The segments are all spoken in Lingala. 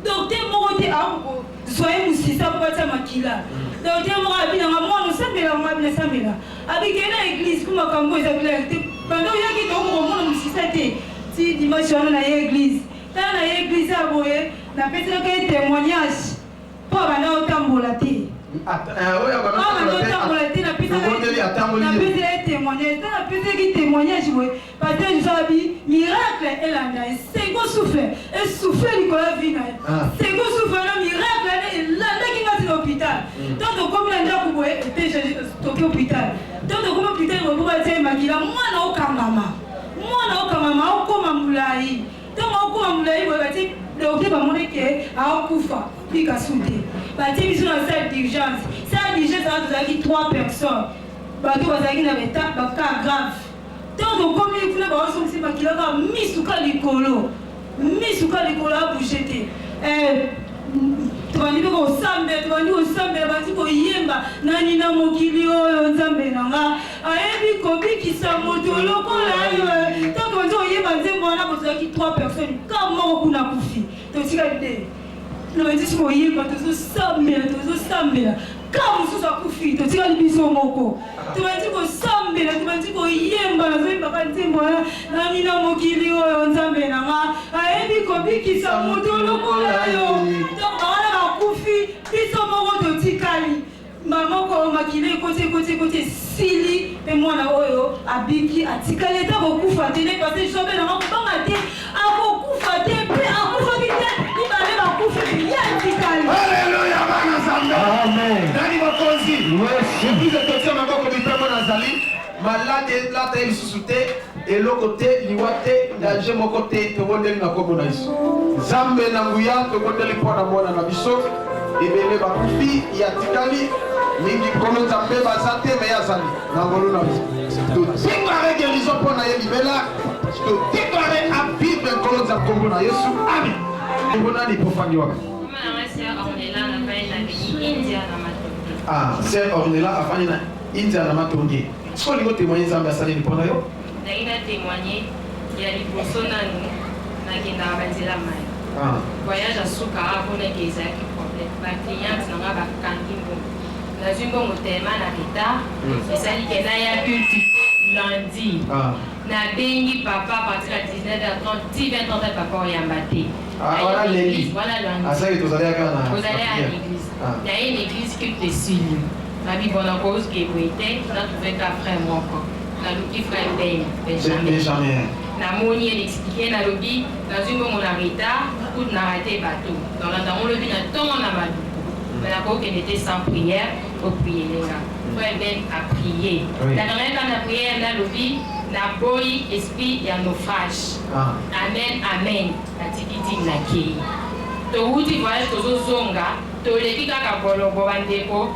Docteur moko te akokozwa ye mosisa mpo batia makila. Docteur moko abi na nga, mwana osambela? Nga abi nasambela. Abi kende na église mpo makambo eza clair te. Banda oyaki tokoki komona mosisa te. Ti dimanche wana na ye église. Tala na ye église ya boye, napeselaka ye témoignage mpo abanda otambola te. Oyo abanda otambola te, napesela ye témoignage. Ta napeselaki témoignage boye, pasteur Josué abi miracle elanda ye, second souffle esouffle likolo ya vie na ye. Second souffle wana, miracle wana elandaki nga ti na hôpital. Ntango tokomi na ndako boye, ete toki hôpital, ntango tokomi hôpital boye, po batia ye makila, mwana okangama, mwana okangama, okoma molai. Ntango okoma molai boye, batie docteur, bamoni ke aokufa bikasu te, batie biso na salle d'urgence. Salle d'urgence wana tozalaki trois personnes, bato bazalaki na bacas grave. Ntango tokomi kuna, baosongisi makila kaka misuka likolo, misuka likolo, abouge te. Tobandi mpe kosambela, tobandi kosambela, bandi koyemba: "Nani na mokili oyo, Nzambe na nga, ayebi kobikisa moto lokola yo?" Ntango tobandi koyemba nzembo wana, bozalaki trois personnes, ka moko kuna akufi, totikali te. Tobandi koyemba, tozosambela, tozosambela, ka mosusu akufi, totikali biso moko. Tobandi kosambela, tobandi koyemba, nazoyembaka nzembo wana: "Nani na mokili oyo, Nzambe na nga, ayebi kobikisa moto lokola yo?" Donc bawana bakufi, biso moko totikali. Moko makila ekoti, ekoti, ekoti, esili, mpe mwana oyo abiki, atikali ata kokufa te. Ne parce jobe nanga kobanga te, akokufa te, mpe akufaki te. Mibale bakufi, ye atikali. Alleluya, bana Nzambe! Amen. Nani mokonzi? Yesu. Église, totia maboko mipembo. Nazali malade, elata ye lisusu te, eloko te, liwa te, danger moko te. Tobondeli na kombo na Yesu. Nzambe na nguya, tobondeli mpo na mwana na biso. Ebele bakufi, ya tikali mingi. Nkolo Nzambe, baza te, me ye azali na ngolu na biso. Todéclare guérison mpo na ye libela, todéclare avivre. Nkolo Nzambe, kombo na Yesu, amen. Kombo nani? Pofandi wapi? India na Matonge. Ah, sœur Ornella afandi na India na Matonge. Soki olingi otémoigne, Nzambe asaleli mpo na yo. Ndenge na témoigne ya liboso, nanu nakendaka banzela mai. Voyage asuka amonaki ezalaki problème, bacliente na nga bakangi mbongo, nazwi mbongo tellement na retard, esali ke naya culte lundi. Nabengi papa partir ya 19h30 ti 20h30, papa oyamba te. Ah, wana lundi. Wana lundi. Asaki tozali kaka na ozali ya prière. Église, naye na église, culte esili, nabi bon, nakoki boye te. Natrouve ka frère moko, naluki frère Ben Benjamin. Benjamin. Namoni ye, naexplike, nalobi nazwi mbongo na retard, kutu na rate bato, nolanda ngo lobi na ntongo na Maluku, me nakokende te sans prière. Opriele nga, frère Ben aprie. Nakangaki kaka na prière, nalobi naboyi esprit ya naufrage. Amen, amen. Natiki dîme, nakei. Towuti voyage, tozozonga, toleki kaka bolobo. Bandeko,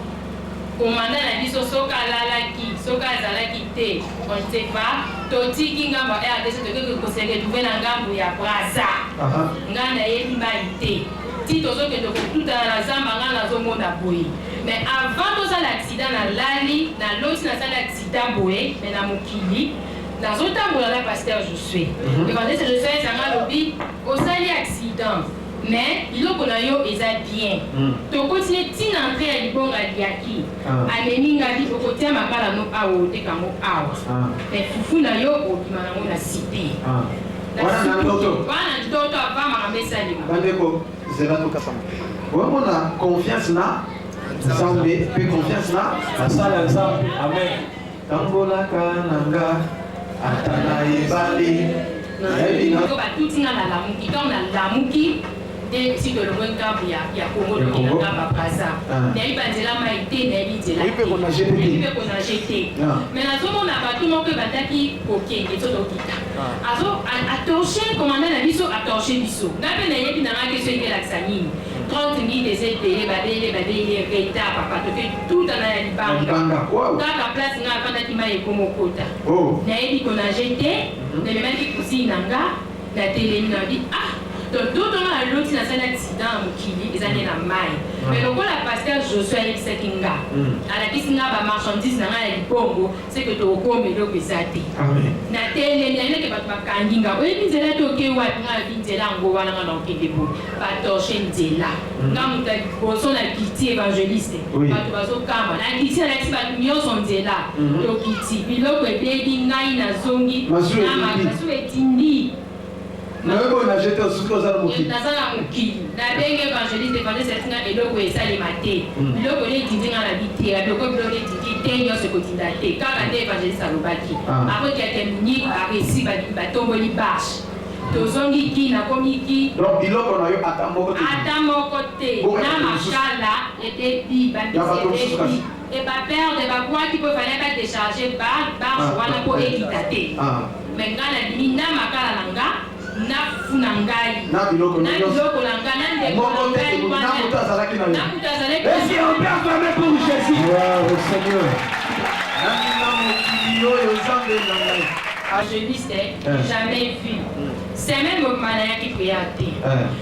komanda na biso, soki alalaki, soki azalaki te, on ne sait pas. Totiki ngambo ya RDC, tokoki kose retrouve na ngambo ya Braza. Ngai nayebi mai te. Ti tozokende kotutana na zamba, ngai nazomona boye, mais avant tozala accident, nalali, naloti nasali accident boye, mais na mokili nazotambola na pasteur Josué, évangéliste Josué. Ezanga alobi: "Osali accident, mais biloko na yo eza bien." Tokoti ye ntina entrée ya libonga liaki. Amemi ngabi: "Okotia makala no awa, oteka yango awa, mais fufu na yo obima nango na cité." Wana na ndoto? Wana ndoto, avant makambo esalema. Bandeko, zela tokasama. Oyomona confiance na Nzambe mpe confiance na basala ya Nzambe. Amen. Tambolaka na nga ata na ebale, nayebi na to batuti nga, nalamuki. Ntango nalamuki nde si tolongwe ngambu ya Kongo, Ya tokenda Congo. ngambu ya Braza. Nayebi banzela mai te, nayebi nzela. Oyebi mpe konage te? Nayebi mpe konage te. Mais nazomona bato moko ebandaki kokende so tokita, azo atorche commandant na biso, atorche biso. Ngai mpe nayebi na ngai te so elakisa nini. 30 minutes eza ebele, babele babele retard, papa, toke tutana ya Na libanga. Libanga. Wow. Kaka place ngai afandaki, mai ekoma okota. Oh. Nayebi konage te. Namemaki cousine na nga, natelemi, nabi: "Ah, Donc ndoto nga naloti nasali accident na mokili eza nde na mayi. Mais lokola pasteur Josue ayebisaki nga, alakisi nga ba marchandises na nga ya libongo, c'est que tokokoma eloko eza te. Natelemi, nayebi ke bato bakangi nga, oyebi nzela te oke wapi? Nga nalobi nzela yango wana nga nakokende boye. Ba torche nzela. Nga moto ya liboso nakiti evangeliste, bato bazokamwa. Nakiti nalakisi bato nionso nzela, tokiti, biloko ebebi, ngai nazongi na masuwa etindi. Nayoki oyo na jete osuki oza na mokili. Naza na mokili. Nabengi evangeliste, evangeliste alakisi nga eloko esalema te. Biloko nde etindi nga na biteya, biloko biloko etindi te nionso ekotinda te. Kaka nde evangeliste alobaki. Après quelques minutes ba resi ba batomboli barche. Tozongi kin, nakomi kin. Donc biloko na yo ata moko te. Ata moko te. Na makala ebebi, ba mbisi ebebi. Et ba perdre ba bwaki po fallait ba decharger barge wana po ekita te. Mais nga na bimi na makala na nga na fufu na ngai na biloko na biloko na nga na ndeko na ngai wana na mutu azalaki na yo na mutu azalaki Est-ce qu'on peut acclamer pour Jésus? Gloire au Seigneur. Nani na mokili oyo Nzambe na ngai. Evangeliste jamais vu. Semaine mobimba nayaki prière te.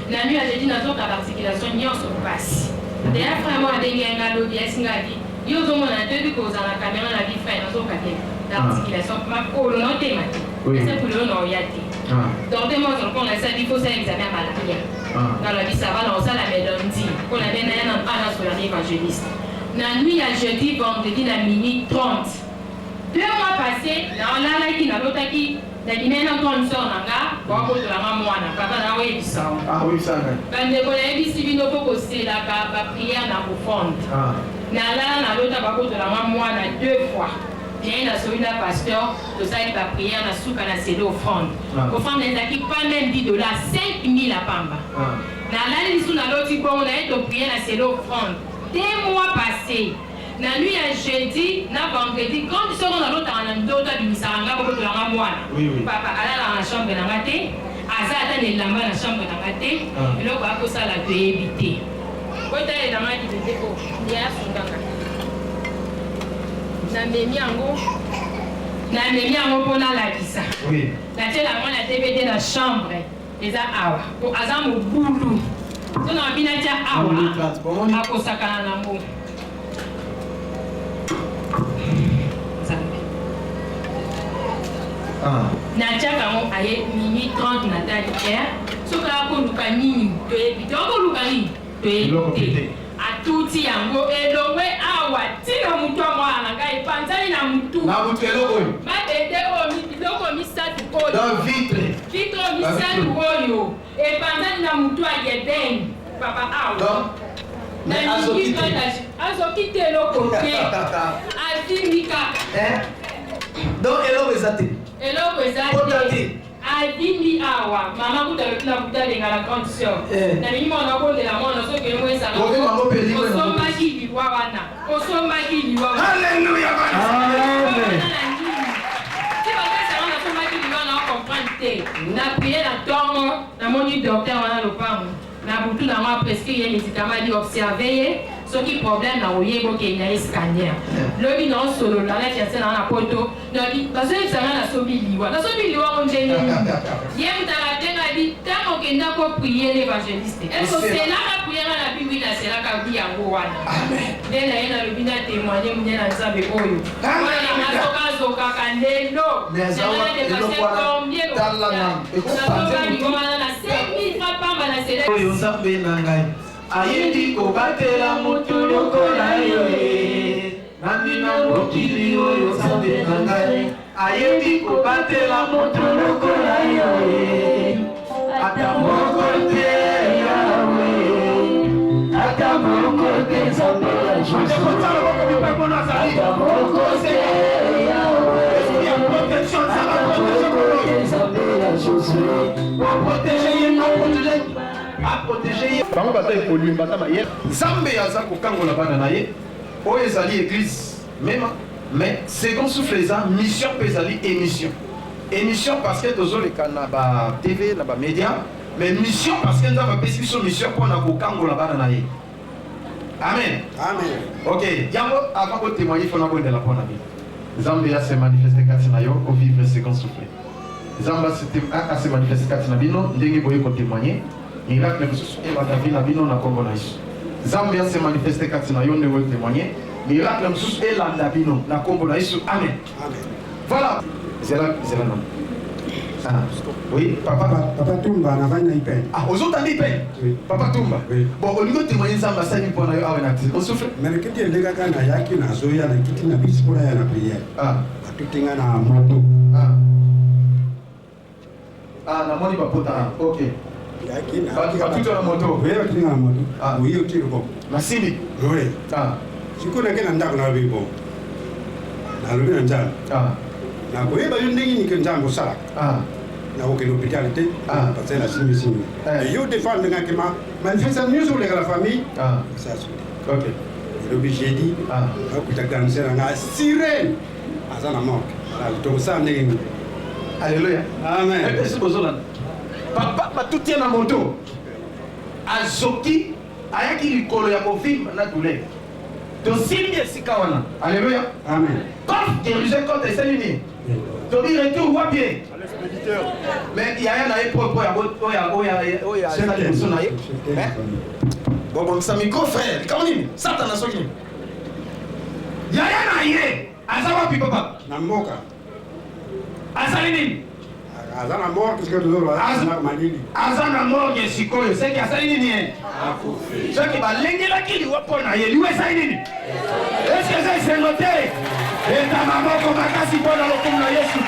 Na nuit ya jeudi nazoka ba articulation nionso pasi. Dejà frère moko abengi nga lobi ayebisi nga alobi yo ozomonana te oyebi kozala na camera na bi frère nazoka te na articulation makolo naotema te ese pulelo na oya te. Docteur moko azoloka na esa bi faut osala examen ya malaria. Nga nalobi ça va nakosala mais lundi po na bien naya nanu awa nasolola na evangeliste. Na nuit ya jeudi vendredi na minuit 30 Deux mois passe na lalaki na lotaki na bimaki na grande soeur na nga ba botola nga mwana papa na oyebisa yo. Ah oyebisa ngai. Ba ndeko na yebisi bino po koselaka ba prière na offrande. Ah. Na lala na lota ba botola nga mwana deux fois. Naye na soli na pasteur tosali ba prière na suka na sele offrande. Ah. Offrande ezalaki pas meme 10 dollars 5000 ya pamba. Ah. Na lali lisusu na loti bongo naye to prier na sele offrande. Deux mois passe. Na nuit ya jeudi na vendredi grande soeur oyo nalotaka na ndoto abimisaka nga bobotola nga mwana papa alalaka na chambre na nga te aza ata na elamba na chambre na nga te eloko akosala toyebi te botalela nga libebe oyo ye asunga nga namemi yango namemi yango mpo nalakisa natiela yango na dvd na chambre Eza awa po aza mobulu so na bina tia awa akosakana nango nzambe ah. natiaka yango aye minuit 30 natali heure soki akoluka nini toyebi te akoluka nini toyebi te atuti yango elongwe awa tina mutu ya mwana na ngai epanzani na mutu na mutu eloko oyo mabende oyo biloko misatu oyo dans vitre vitre oyo misatu oyo epanzani na mutu ya Yeden papa awa donc mais azoki te azoki te eloko te azimbi kaka eh? Donc eloko eza te eloko eza te Avimbi awa mama kutu alobi na butu abenga la grande sœur na lingi mwana abondela mwana soki olingi oyesanga osombaki liwa wana osombaki liwa Alléluia amen ti bazosanga nasombaki liwa na comprendre te na prier na tongo namoni docteur wana lopango Na butu na ngo a prescrire ye medicament abi observe ye soki problème na oye bokende na ye scanner. Lobi na osolola na fiancé na nga na poto nabi bazoyebisa nga nasombi liwa nasombi liwa ngo ndenge nini ye moto arappeler nga abi tango okenda ko prier na evangeliste est ce que oselaka prier nga nabi oui naselaka abi yango wana nde na ye nalobi na témoigner monene na Nzambe oyo mwana na nga soki azokaka lelo Mais aza na nga na wapi? depasser Eloko wana, combien tala nanu. Ekopanza nasomba motu. liwa wana na 5000 francs pamba na sele Oyo Nzambe na ngai ayebi kobatela moto lokola yo ye. Nani na mokili oyo Nzambe na ngai ayebi kobatela moto lokola yo ye. Ata moko te Yawe, ata moko te Nzambe ya Josue. Ata moko te Yawe, ata moko te Nzambe ya Josue. Bango baza evoluer, baza mayele. Nzambe aza kokangola bana na ye. Oyo ezali eglise mema mais second souffle eza mission pe ezali emission. Emission parce que tozoleka na ba TV na ba media mais mission parce que Nzambe apesi biso mission pona kokangola bana na ye. Amen. Amen. Ok, yango avant ko témoigner faut nabondela pona bino. Nzambe a se manifester kati na yo o vivre second souffle. Nzambe a se manifester kati na bino ndenge boye ko témoigner. Miracle mosusu ebanda vie na bino na kombo na Yesu. Nzambe a se manifester kati na yo ndenge o témoigner. Miracle mosusu elanda bino na kombo na Yesu. Amen. Amen. Voilà. Zela zela non. Ah. Oui, papa. Papa Tumba na vandi na Ipene. Ah, ozotanda Ipene? Oui. Papa Tumba. Oui. Bon, olingi otémoigner Nzambe asali mpo na yo awa na ti. Osouffle? Mercredi elekaka nayaki nazoya nakiti na bisi mpo naya na prière. Ah. Batuti nga na moto. Ah. Ah, namoni bapota. Ah, ok. Yaki na. Batuti na moto. Oui, batuti na moto. Ah. Oui, oti loboko. Nasimbi. Oui. Ah. Sikoyo nake na ndako nalobi bon. Nalobi na Nzambe. Ah. Nakoyeba yo ndenge nini ke Nzambe osalaka. Ah. Nakokende hôpital te. Ah. Parce que nasimbi simbi. Eh. Yo defendre nga ke ma manifestation nyonso koleka na famille. Ah. Ça Ok. Elobi jeudi. Ah. Nakuta grande sœur na nga sirène. Aza na morgue. Tokosala ndenge nini? Alléluia. Amen. Epesi bozolanda. Papa batuti ye na moto. Azoki ayaki likolo ya kovimba na douleur. Tosimbi esika wana. Alléluia. Amen. Paf, guérison contre esali nini? Tobi retour wapi ye? Mais yaya na ye po po ya oya oya oya asali liboso na ye. Eh? Bobongisa micro frère. Likambo nini? Satana soki nini? Yaya na ye aza wapi papa? Na mboka. Asali nini? Aza na morgue sikoyo tozoloba Aza- na malili. Aza na morgue sikoyo, seki asali nini ye? Soki balengelaki liwa mpo na ye, liwa esali nini? Eske eza esengo te? Beta maboko makasi mpo na lokumu na Yesu.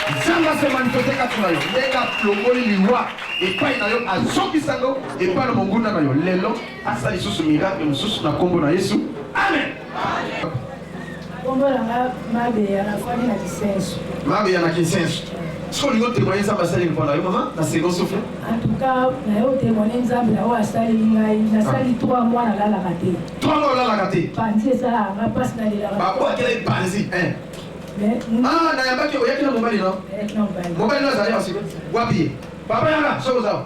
Nzambe ase manifeste kati na yo ndenge alongoli liwa epai na yo, azongisa yango epai na monguna na yo. Lelo asala lisusu miracle mosusu na nkombo na Yesu. Amen. Kombo na nga Mabeya, nafandi na Kisenso. Mabeya na Kisenso. Soki olingi otémoigne Nzambe asali mpo na yo mama na second souffle. En tout cas, naye otémoigne Nzambe na oyo asaleli ngai. Nasali 3 mois nalalaka te. 3 mois olalaka te? Panzi esalaka nga mpasi, nalelaka. Babwakela panzi. Hein. Mais, Ah, nayambaki oyaki na mobali no? Nayaki na mobali. Mobali no azali awa sikoyo? Wapi ye? Papa yanga, soki oza awa.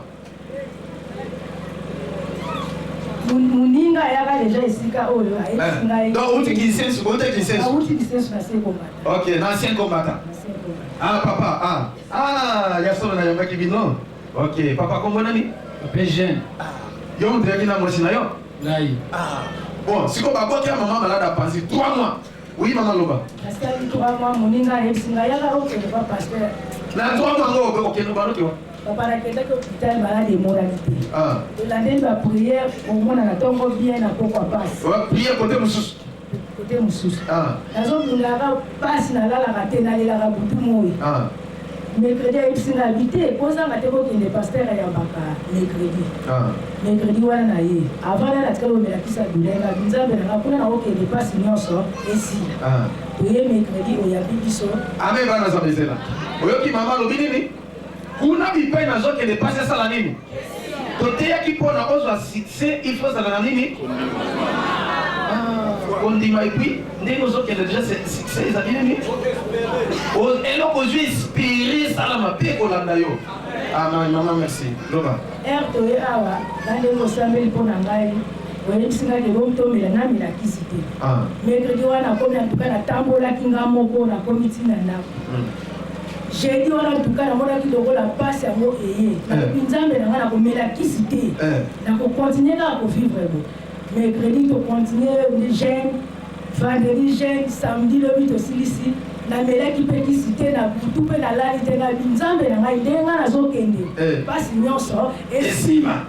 Moninga ayaka deja esika oyo ayebisi ngai. Donc outi Kisenso, outi Kisenso. Auti Kisenso na ancien combattant. Ok, na ancien combattant. Ah papa, ah. Ah, ya solo nayambaki bino. Ok, papa kombo nani? Papa jeune. Ah, yo moto oyaki na mwasi na yo? Ngai. Ah. Bon, sikoyo babwaki ya mama malade apanzi 3 mois. Oui mama loba. Nasali 3 mois, moninga ayebisi ngai yaka okende pa pasteur. Na 3 mois ngo okende banoki wa? Papa nakendaki hôpital, malade emonani te. Ah. Tolandeli ba prière, omona na ntongo bien na pokwa pasi. Ouais, prière côté mosusu. Côté mosusu. Ah. Nazobundaka pasi, nalalaka te, nalelaka butu moi. Ah. Mercredi ayebisi ngai abi te kozanga te kokende pasteur ayambaka mercredi. Ah. Mercredi wana na ye avant nana atikali komelakisa douleur abi Nzambe na ngai kuna nakokende pasi nyonso esila. Ah. Toye mercredi oyambi biso. Amen bana Nzambe ezela. Oyoki mama alobi nini? Kuna bipai nazokende pasi esala nini? Toteyaki mpona ozwa succès il faut ozala na nini? Ah, kondima et puis ndenge ozokende déjà succès ezali nini? Eloko ozwi inspiré esalama mpe kolanda yo. Ah, mama merci. Loba. Heure toye awa na ndenge osambeli mpo na ngai oyebisi ngai lelo tomela namela kisi te. Ah. Mercredi wana nakomi en tout cas natambolaki nga moko nakomi ntina ndako. Jeudi wana en tout cas namonaki lokola pasi yango eye. Nalobi Nzambe na ngai nakomela kisi te. Nakocontinue kaka kovivre bo. Mercredi tocontinue jeûne, vendredi jeûne, samedi lobi tosilisi. Namelaki mpe kisi te na butu mpe nalali te nalobi Nzambe na ngai ndenge ngai nazokende. Pasi nyonso esila.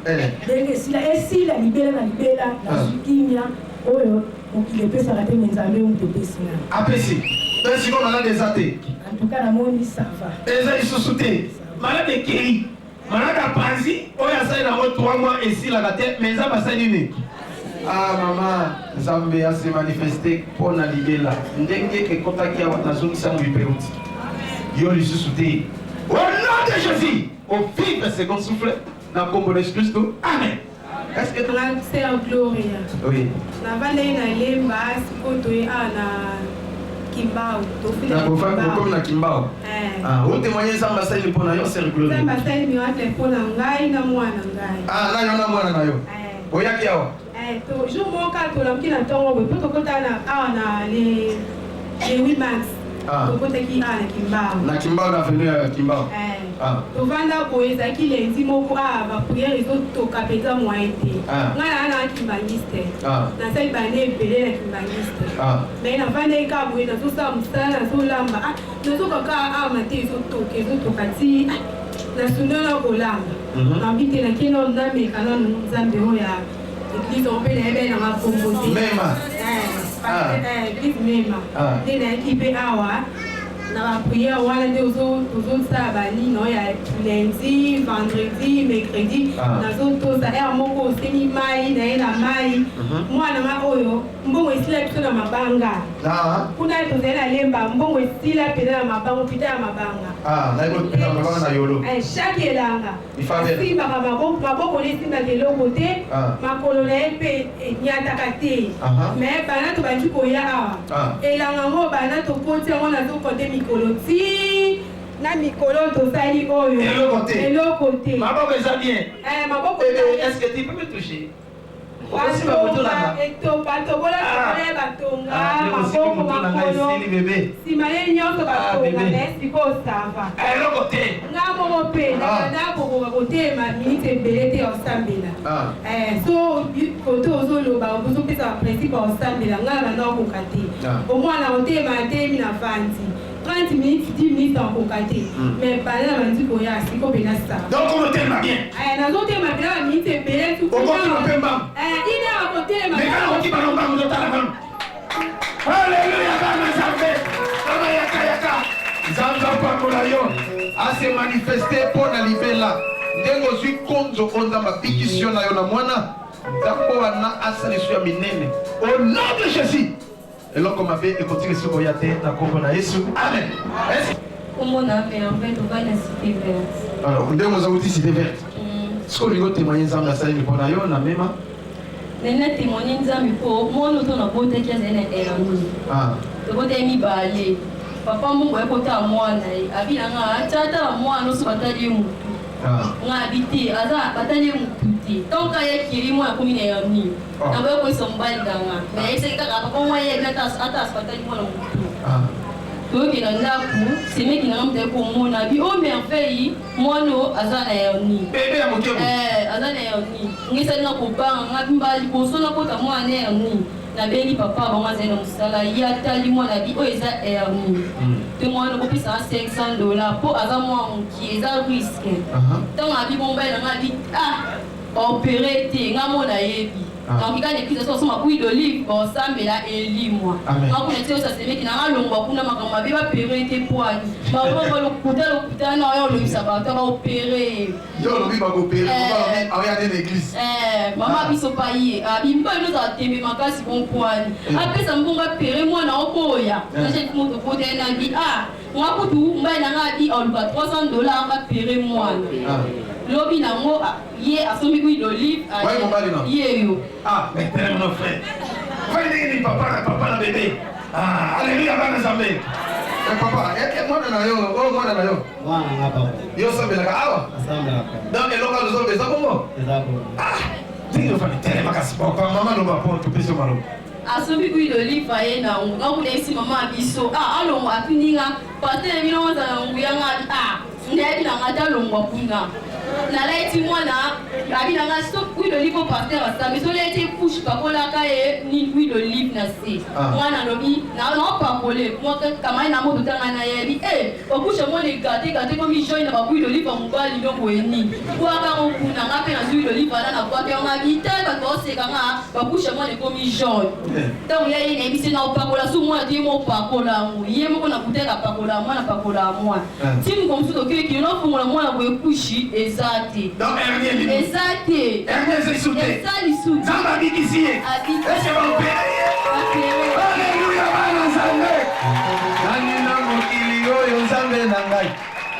Ndenge esila esila libela na libela nazwi kimia oyo mokili epesaka te me Nzambe moto epesi ngai. Apesi. Mpe sikoyo malade eza te. En tout cas namoni ça va. Eza lisusu te. Malade ekei. Malade apanzi oyo asali nango 3 mois esilaka te mais Nzambe asali nini? Ah mama, Nzambe ase manifeste mpo na libela. Ndenge ekotaki awa nazongisi yango bipeuti. Yo lisusu te. Au nom de Jésus, au vivre second souffle na kombo na Yesu Kristo. Amen. Est-ce que Grande sœur Gloria. Oui. Navandaki na Lemba sikoyo toye awa na Kimbau. Tofunda Na bokomi na Kimbau. Eh. Ah, o témoigner Nzambe asali mpo na yo sœur Gloria. Nzambe asali miracle mpo na ngai na mwana ngai. Ah, na yo na mwana na yo. Eh. Oyaki awa. Eh, to jour moko kaka tolamuki na ntongo boye mpo tokota na awa na le 8 mars. Ah. Tokotaki awa na Kimbau. Na Kimbau na avenue ya Kimbau. Eh. Ah. Tovanda boye, ezalaki lundi moko, ah, ba prière ezotoka mpenza moyen te. Ah. Ngai naa na kimbangiste. Ah. Nasali bane ebele na kimbangiste. Ah. Mais navandaki kaka boye, nazosala mosala, nazolamba, ah, nazoka kaka ama te, ezotoka ezotoka ti, ah, nasundana kolamba. Nabi te, nakei nano nameka nano Nzambe oyo ya église yango mpe nayebeli nanga kombo te. Mema. Eh, Ah. eh, église Mema. Ah. Nde nayaki mpe awa na baprière wana nde tozosala banino ya lundi, vendredi, mercredi. Ah. Nazotosa heure moko osengi mai na ye na mai. Mwana nga oyo, mbongo esila biso na mabanga. Ah. Kuna tozali na Lemba, mbongo esila mpenza na mabanga, hôpital ya mabanga. Ah, nayebi kopena mabanga na Yolo. Eh, chaque elanga Ifabela. asimbaka maboko, maboko na esimbaka eloko te. Ah. Makolo na ye mpe enyataka te. Aha. Mais bana tobandi koya awa, Ah. elanga yango bana tokoti yango, nazokonte mikolo ti na mikolo tosali oyo. Eloko te. Eloko te. Maboko eza bien. Eh, maboko. Bébé, est-ce que tu peux me toucher? Okosimba moto na nga. Batobola. Ah. Batonga. Ah, ndeko, osiki Maboko, moto na ngai makolo, esili bébé. nsima ye nyonso. Ah, Batonga. bébé. Mais sikoyo ça va. Ah, eloko te. Nga moko mpe Ah. nakokoka kotema minute ebele te ya kosambela. Ah. Eh, so kote ozoloba, ozopesa baprincipe ya kosambela, ngai banda okoka te. Ah. Omwana kotema atelemi na vandi 30 minutes, 10 minutes, akoka te. Mais banda na bandi koya, siko mpena ça va. Donc okotelema bien. Eh, nazotema mpena baminute ebele. Okokima mpe mbangu. Ine akotelema. Mais kana okima na mbangu, totala nanu. Alleluya, bana Nzambe. Mama, yaka, yaka. Nzambe apambola yo, ase manifeste mpo na libela. Ndenge ozwi konzo oyo Nzambe abikisi yo na yo na mwana, Nzambe wana asala lisu ya minene au nom de Jésus. Eloko mabe ekotika esi koya te na nkombo na Yesu, amen. Kombo na Merveille, tovandi na Cité Verte. Alors, ndenge oza wuti Cité Verte, soki olingi otémoigne Nzambe asaleli mpo na yo na Mema. Nali na témoigne Nzambe mpo mwana oto nabotaki azali na hernie. Ah. Tobotaki mibale. Papa moko aye kotala mwana ye, abi na nga atya atala mwana oso, batali ye motu. Ah. Nga abi te, aza batali ye motu te. Ntango kaka ye kiri, mwana akomi na hernie. Oh. Naboya koyisa mobali na nga, mais ayebisaki kaka papa mwa ye ata ata batali mwana motu. Ah. Toyoki na ndako, semeki na nga moto aye komona, abi o Merveille, mwana oyo aza na hernie. Bébé ya moke boye. Eh, aza na hernie. Ngai esali nga kobanga nga mbala liboso nakota mwana na hernie. Nabengi papa bango, azali na mosala, ye atali mwana, abi oyo eza hernie te, mwana okopesanga 500 $, mpo aza mwa mokie, eza risque. Aha. Ntango abi bombali na nga, abi ah, baopere te, nga mo nayebi. Ah. Donc kaka l'église so osomba huile d'olive, baosambela elimwa. Amen. Nga kuna ti osasemeki na nga, longwa kuna, makambo mabe, bapere te poani bango lokuta lokuta na oyo olobisa bato, baopere ye. Yo olobi bakopere. Eh. Aoya nde na église. Eh, mama biso pa ye abi mibali ozala tembe makasi bonkwani. Eh. Apesa mbongo apere mwana okoya. Eh. Nagene moto kota ye nabi ah, nga kutu mobali na nga abi aluka 300 $ bapere mwana. Ah. Lobi nango, ah, ye asombi huile d'olive, ah, Ouais, mobali na. ye yo. Ah, mais telema no frère. Frère, ndenge nini papa na papa na bébé? Ah, alléluia, bana Nzambe. Eh, papa, eh, eh, mwana na yo oyo, mwana na yo. Mwana nga papa. Yo osambelaka awa? Asambelaka. Donc eloko azozomba eza bongo? Eza bongo. Ndenge ofandi, telema kasi. Papa, mama loba po topesi yo maloba. Asombi huile d'olive aye nango, nga kuna esi mama ya biso ah, alongwa, atuni nga pasteur bino ozala na nguya. Nga abi ah, nayebi na nga te, alongwa kuna. Nalaiti mwana, abi na nga so huile d'olive o pasteur asambi so laiti couche, pakolaka ye ni huile d'olive na se. Ah. Mwana alobi naopakole kamai na moto tanga nayebi e bacouche mwana egate gate komi jaune na bahuile d'olive ya mobali no boye nini, bwaka ngo kuna. Nga mpe nazwi huile d'olive wana na bwaka yango, abi te, bato baoseka nga, bacouche mwana ekomi jaune. Ntango ya ye nayebisi na opakola so mwana te, ye mo opakola yango ye moko na kuteka pakola mwana, pakola mwana. Ah. Ti moko mosusu tokeki nofungola mwana boye, couche eza te. Donc hernie elimi. Eza te. Hernie eza lisu te. Eza lisu te. Nzambe abikisi ye. Abikisi. Ese baopere ye. Bapere. Alleluya, bana Nzambe. Nani na mokili oyo, Nzambe na ngai,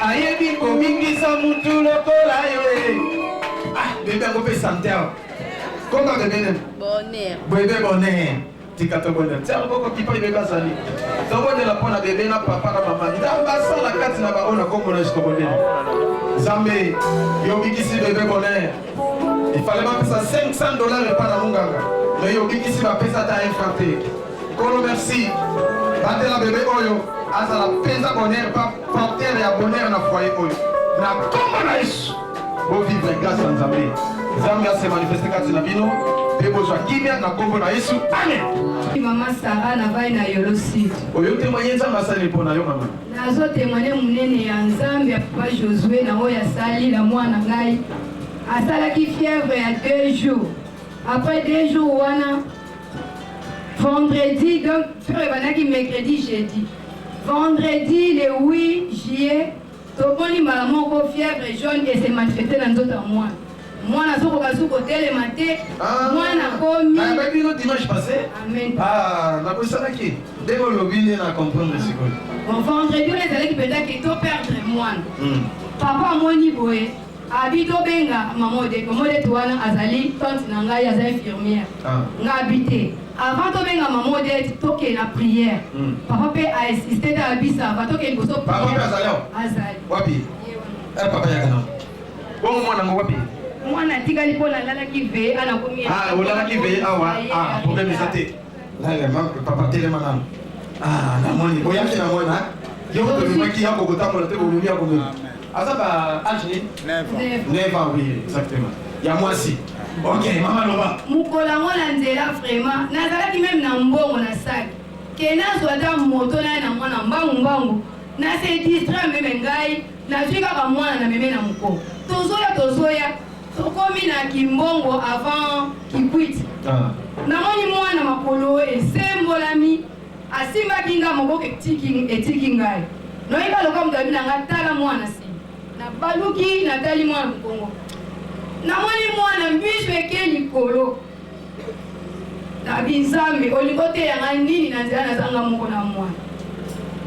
ayebi kobikisa mutu lokola yo e? Ah, bébé yango mpe sante awa. Komba bébé nene? Bonheur. Bébé Bonheur, tika tobondela. Tia loboko kipa bébé azali. Tobondela mpo na bébé na papa na mama. Nzambe asala kati na baoyo na kombo na Yesu. Tobondeli. Nzambe, yobikisi bébé Bonheur. Ifale bapesa 500 $ epa na monganga, mais yobikisi, bapesa ata un franc te. Nkolo, merci. Batela bébé oyo, azala mpenza bonheur, pa porteur ya bonheur na foyer oyo. Na nkombo na Yesu, bovivre grâce ya Nzambe. Nzambe ase manifeste kati na bino mpe bozwa kimia na nkombo na Yesu. Amen. Mama Sarah navai na Yolo Sud. Oyo témoigner Nzambe asali mpo na yo mama. Nazo témoigner munene ya Nzambe ya Papa Josue na oyo asali na mwana ngai. Asalaki fièvre ya 2 jours. Après 2 jours wana vendredi donc fièvre ebandaki mercredi jeudi. Vendredi le 8 juillet tomoni mbala moko fièvre jaune ese manifeste na nzoto ya mwana. Mwana azokoka su kotelema te. Mwana akomi. Nayambaki bino dimanche passé. Amen. Ah, nakosanaki ndenge olobi nde na comprendre sikoyo. Bon, vendredi wana ezalaki mpenza ke to perdre mwana. Papa amoni boye abi tobenga mama Odette. Mama Odette wana azali tante na ngai, aza infirmière. Nga abi te. Avant tobenga mama Odette, tokende na prière. Papa mpe ainsiste te, abi ça va, tokende liboso Papa mpe azali awa? Azali. Wapi? Eh, papa yaka nano. Bongo mwana ngo wapi? Mwana atikali mpo nalalaki veye ana komi. Ah, olalaki veye awa. Ah, problème eza te. Lala, papa telema nano. Ah, namoni. Oyaki na mwana. Yo tolobaki ya kokotambola te, bomomi ya komema. Aza ba âge nini? 9 ans, oui, exactement. Ya mwasi. Ok, mama loba. Mokolo yango na nzela vraiment nazalaki meme na mbongo na sac ke nazwa ata moto na ye na mwana mbangu mbangu na se distraire meme ngai nazwi kaka mwana na meme na mokongo tozoya tozoya tokomi na Kimbongo avant Kikwit. Namoni mwana makolo esembolami asimbaki nga moboko etiki etiki ngai noyeba lokola moto alobi na nga tala mwana nsima nabaluki natali mwana mokongo namoni mwana miso eke likolo nabi Nzambe olingi oteya nga nini na nzela nazanga moko na mwana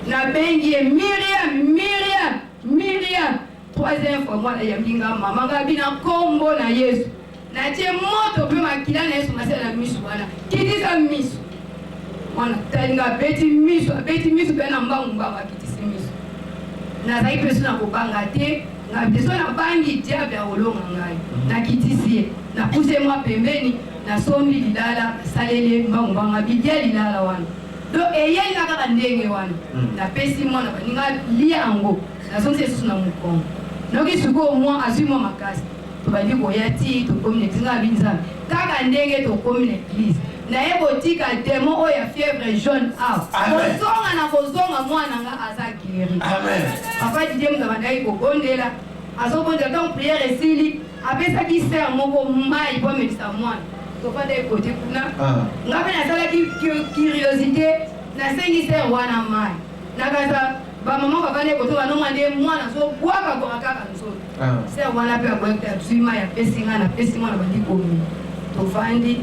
nabengi ye Miriam Miriam Miriam troisième fois mwana ayambi nga mama nga abi na nkombo na Yesu natie moto mpe makila na Yesu masala na miso wana kitisa miso mwana tali nga abeti miso mpe na mbangu mbangu akitisi miso nazalaki mpe so na kobanga te nga biso nabangi diable akolonga ngai nakitisi ye napuse mwa pembeni nasombi lilala nasaleli ye mbangu mbangu abidia lilala wana donc eyeli nga kaka ndenge wana napesi mwana baninga lia yango nazongisi lisusu na mokongo noki sikoyo mwa azwi mwa makasi tobandi koya ti tokomi na église nga abi Nzambe kaka ndenge tokomi na église naye kotika démon oyo ya fièvre jaune awa kozonga na kozonga mwana nga aza guéri. Papa Didier moto abandaki kobondela azobondela ntango prière esili apesaki sœur moko mai po amelisa mwana tofandaki kote kuna nga mpe nasalaki curiosité nasengi sœur wana mai nakanisa bamama bavandi kote banoma nde mwana azobwaka bwaka kaka nzoto sœur wana mpe abwaki azwi mai apesi nga napesi mwana bandi komela tovandi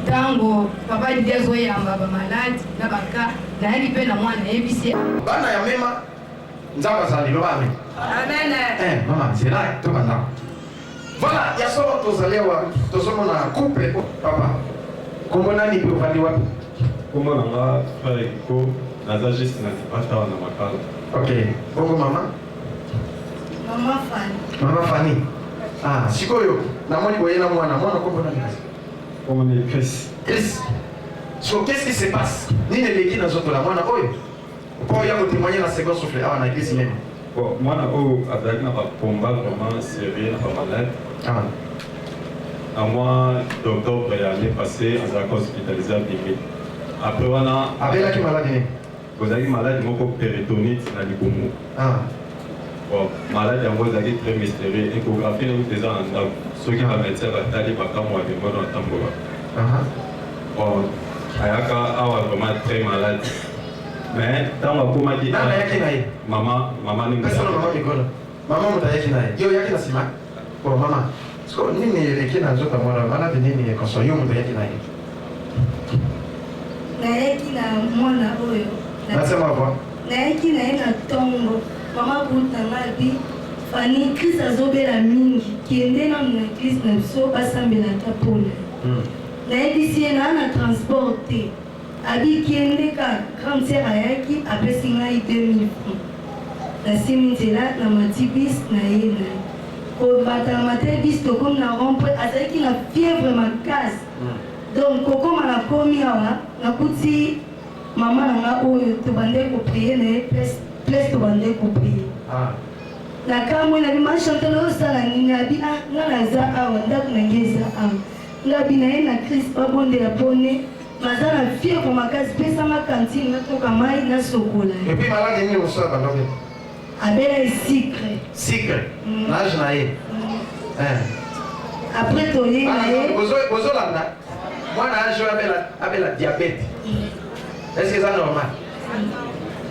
ntango papa Didier azoyamba bamalade na baka nayaki mpe na mwana nayebisi Bana ya mema Nzambe azali loba amen. Amen. Eh, mama nzela tobanda. Voilà, ya solo tozali awa tozomona couple papa. Kombo nani mpe ovandi wapi? Kombo na nga frère Eko, naza juste na dipata awa na Makala. Ok, bongo mama? Mama Fanny. Mama Fanny. Ah, sikoyo namoni boye na mwana, mwana kombo nani? Kombo ni Chris. Chris. So qu'est-ce qui se passe? Nini eleki na nzoto la mwana oyo? Mpo oya kotémoigner na second souffle awa na église même. Bon, mwana oyo azalaki na bacombat vraiment sérieux na bamalade. Na mois d'octobre ya année passée azalaki hospitalisé abimi. Après wana abelaki maladi nini? Ozalaki maladi moko péritonite na libumu. Bon, maladi yango ezalaki très mystérieux. Échographie nango eza na ndako. Soki bamédecin batali bakamwa demono atambola. Bon, ayaka awa vraiment très malade. Mais ntango akomaki Nani ayaki na ye? Mama, mama nde Pesa na mama mikolo. Mama moto ayaki na ye. Yo oyaki na nsima? Bon, mama. Siko nini eleki na nzoto ya mwana maladi nini ekoso yo moto oyaki na ye? Nayaki na mwana oyo. Nasema voix. Nayaki na ye na ntongo mama butanga abi Fani Chris azobela mingi kende nanu na église na biso basambela ata mpona nayebisi ye naa na transport te abi kende ka grande sœur ayaki apesi ngai 2000 francs nasimi nzela na mati bis na ye na ye kobata na mate bis tokomi na rond-point azalaki na fièvre makasi donc kokoma nakomi awa nakuti mama na nga oyo tobandeki koprier na ye place tobandeki koprier. Nakamwe, nabi ma Chantal osala nini? Abi ah nga naza awa, ndako na ngai eza awa. Ngabi naye na Christ babondela po ne naza na fièvre makasi, pesa nga cantine natoka mayi nasokola ye. Et puis malade nini mosusu abanda obela? Abela ye sucre. Sucre na age na ye. Eh. Après toye na ye. Bozolanda mwana age oyo abela abela diabète. Est-ce que eza normal?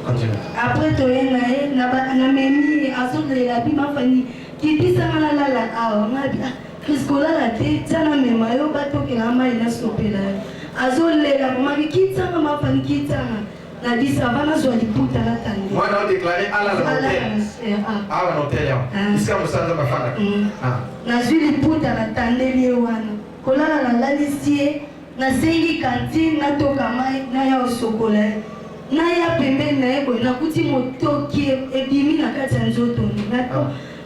Continue. Après toye na ye namemi ye azolela bi mafani kitisa nga nalala awa nga bi ah Chris kolala te tia namema yo batokela mayi nasopela yo azolela mami kitisa nga mafani kitisa nga na bi ça va nazwa liputa natande mwana o déclaré alala na hotel awa na hotel awa esika mosala nzambe afandaka nazwi liputa natandeli ye wana kolala nalalisi ye Nasengi cantine natoka mayi naya kosokola ye. Naya pembeni na ye boye nakuti motoki ebimi na kati ya nzoto na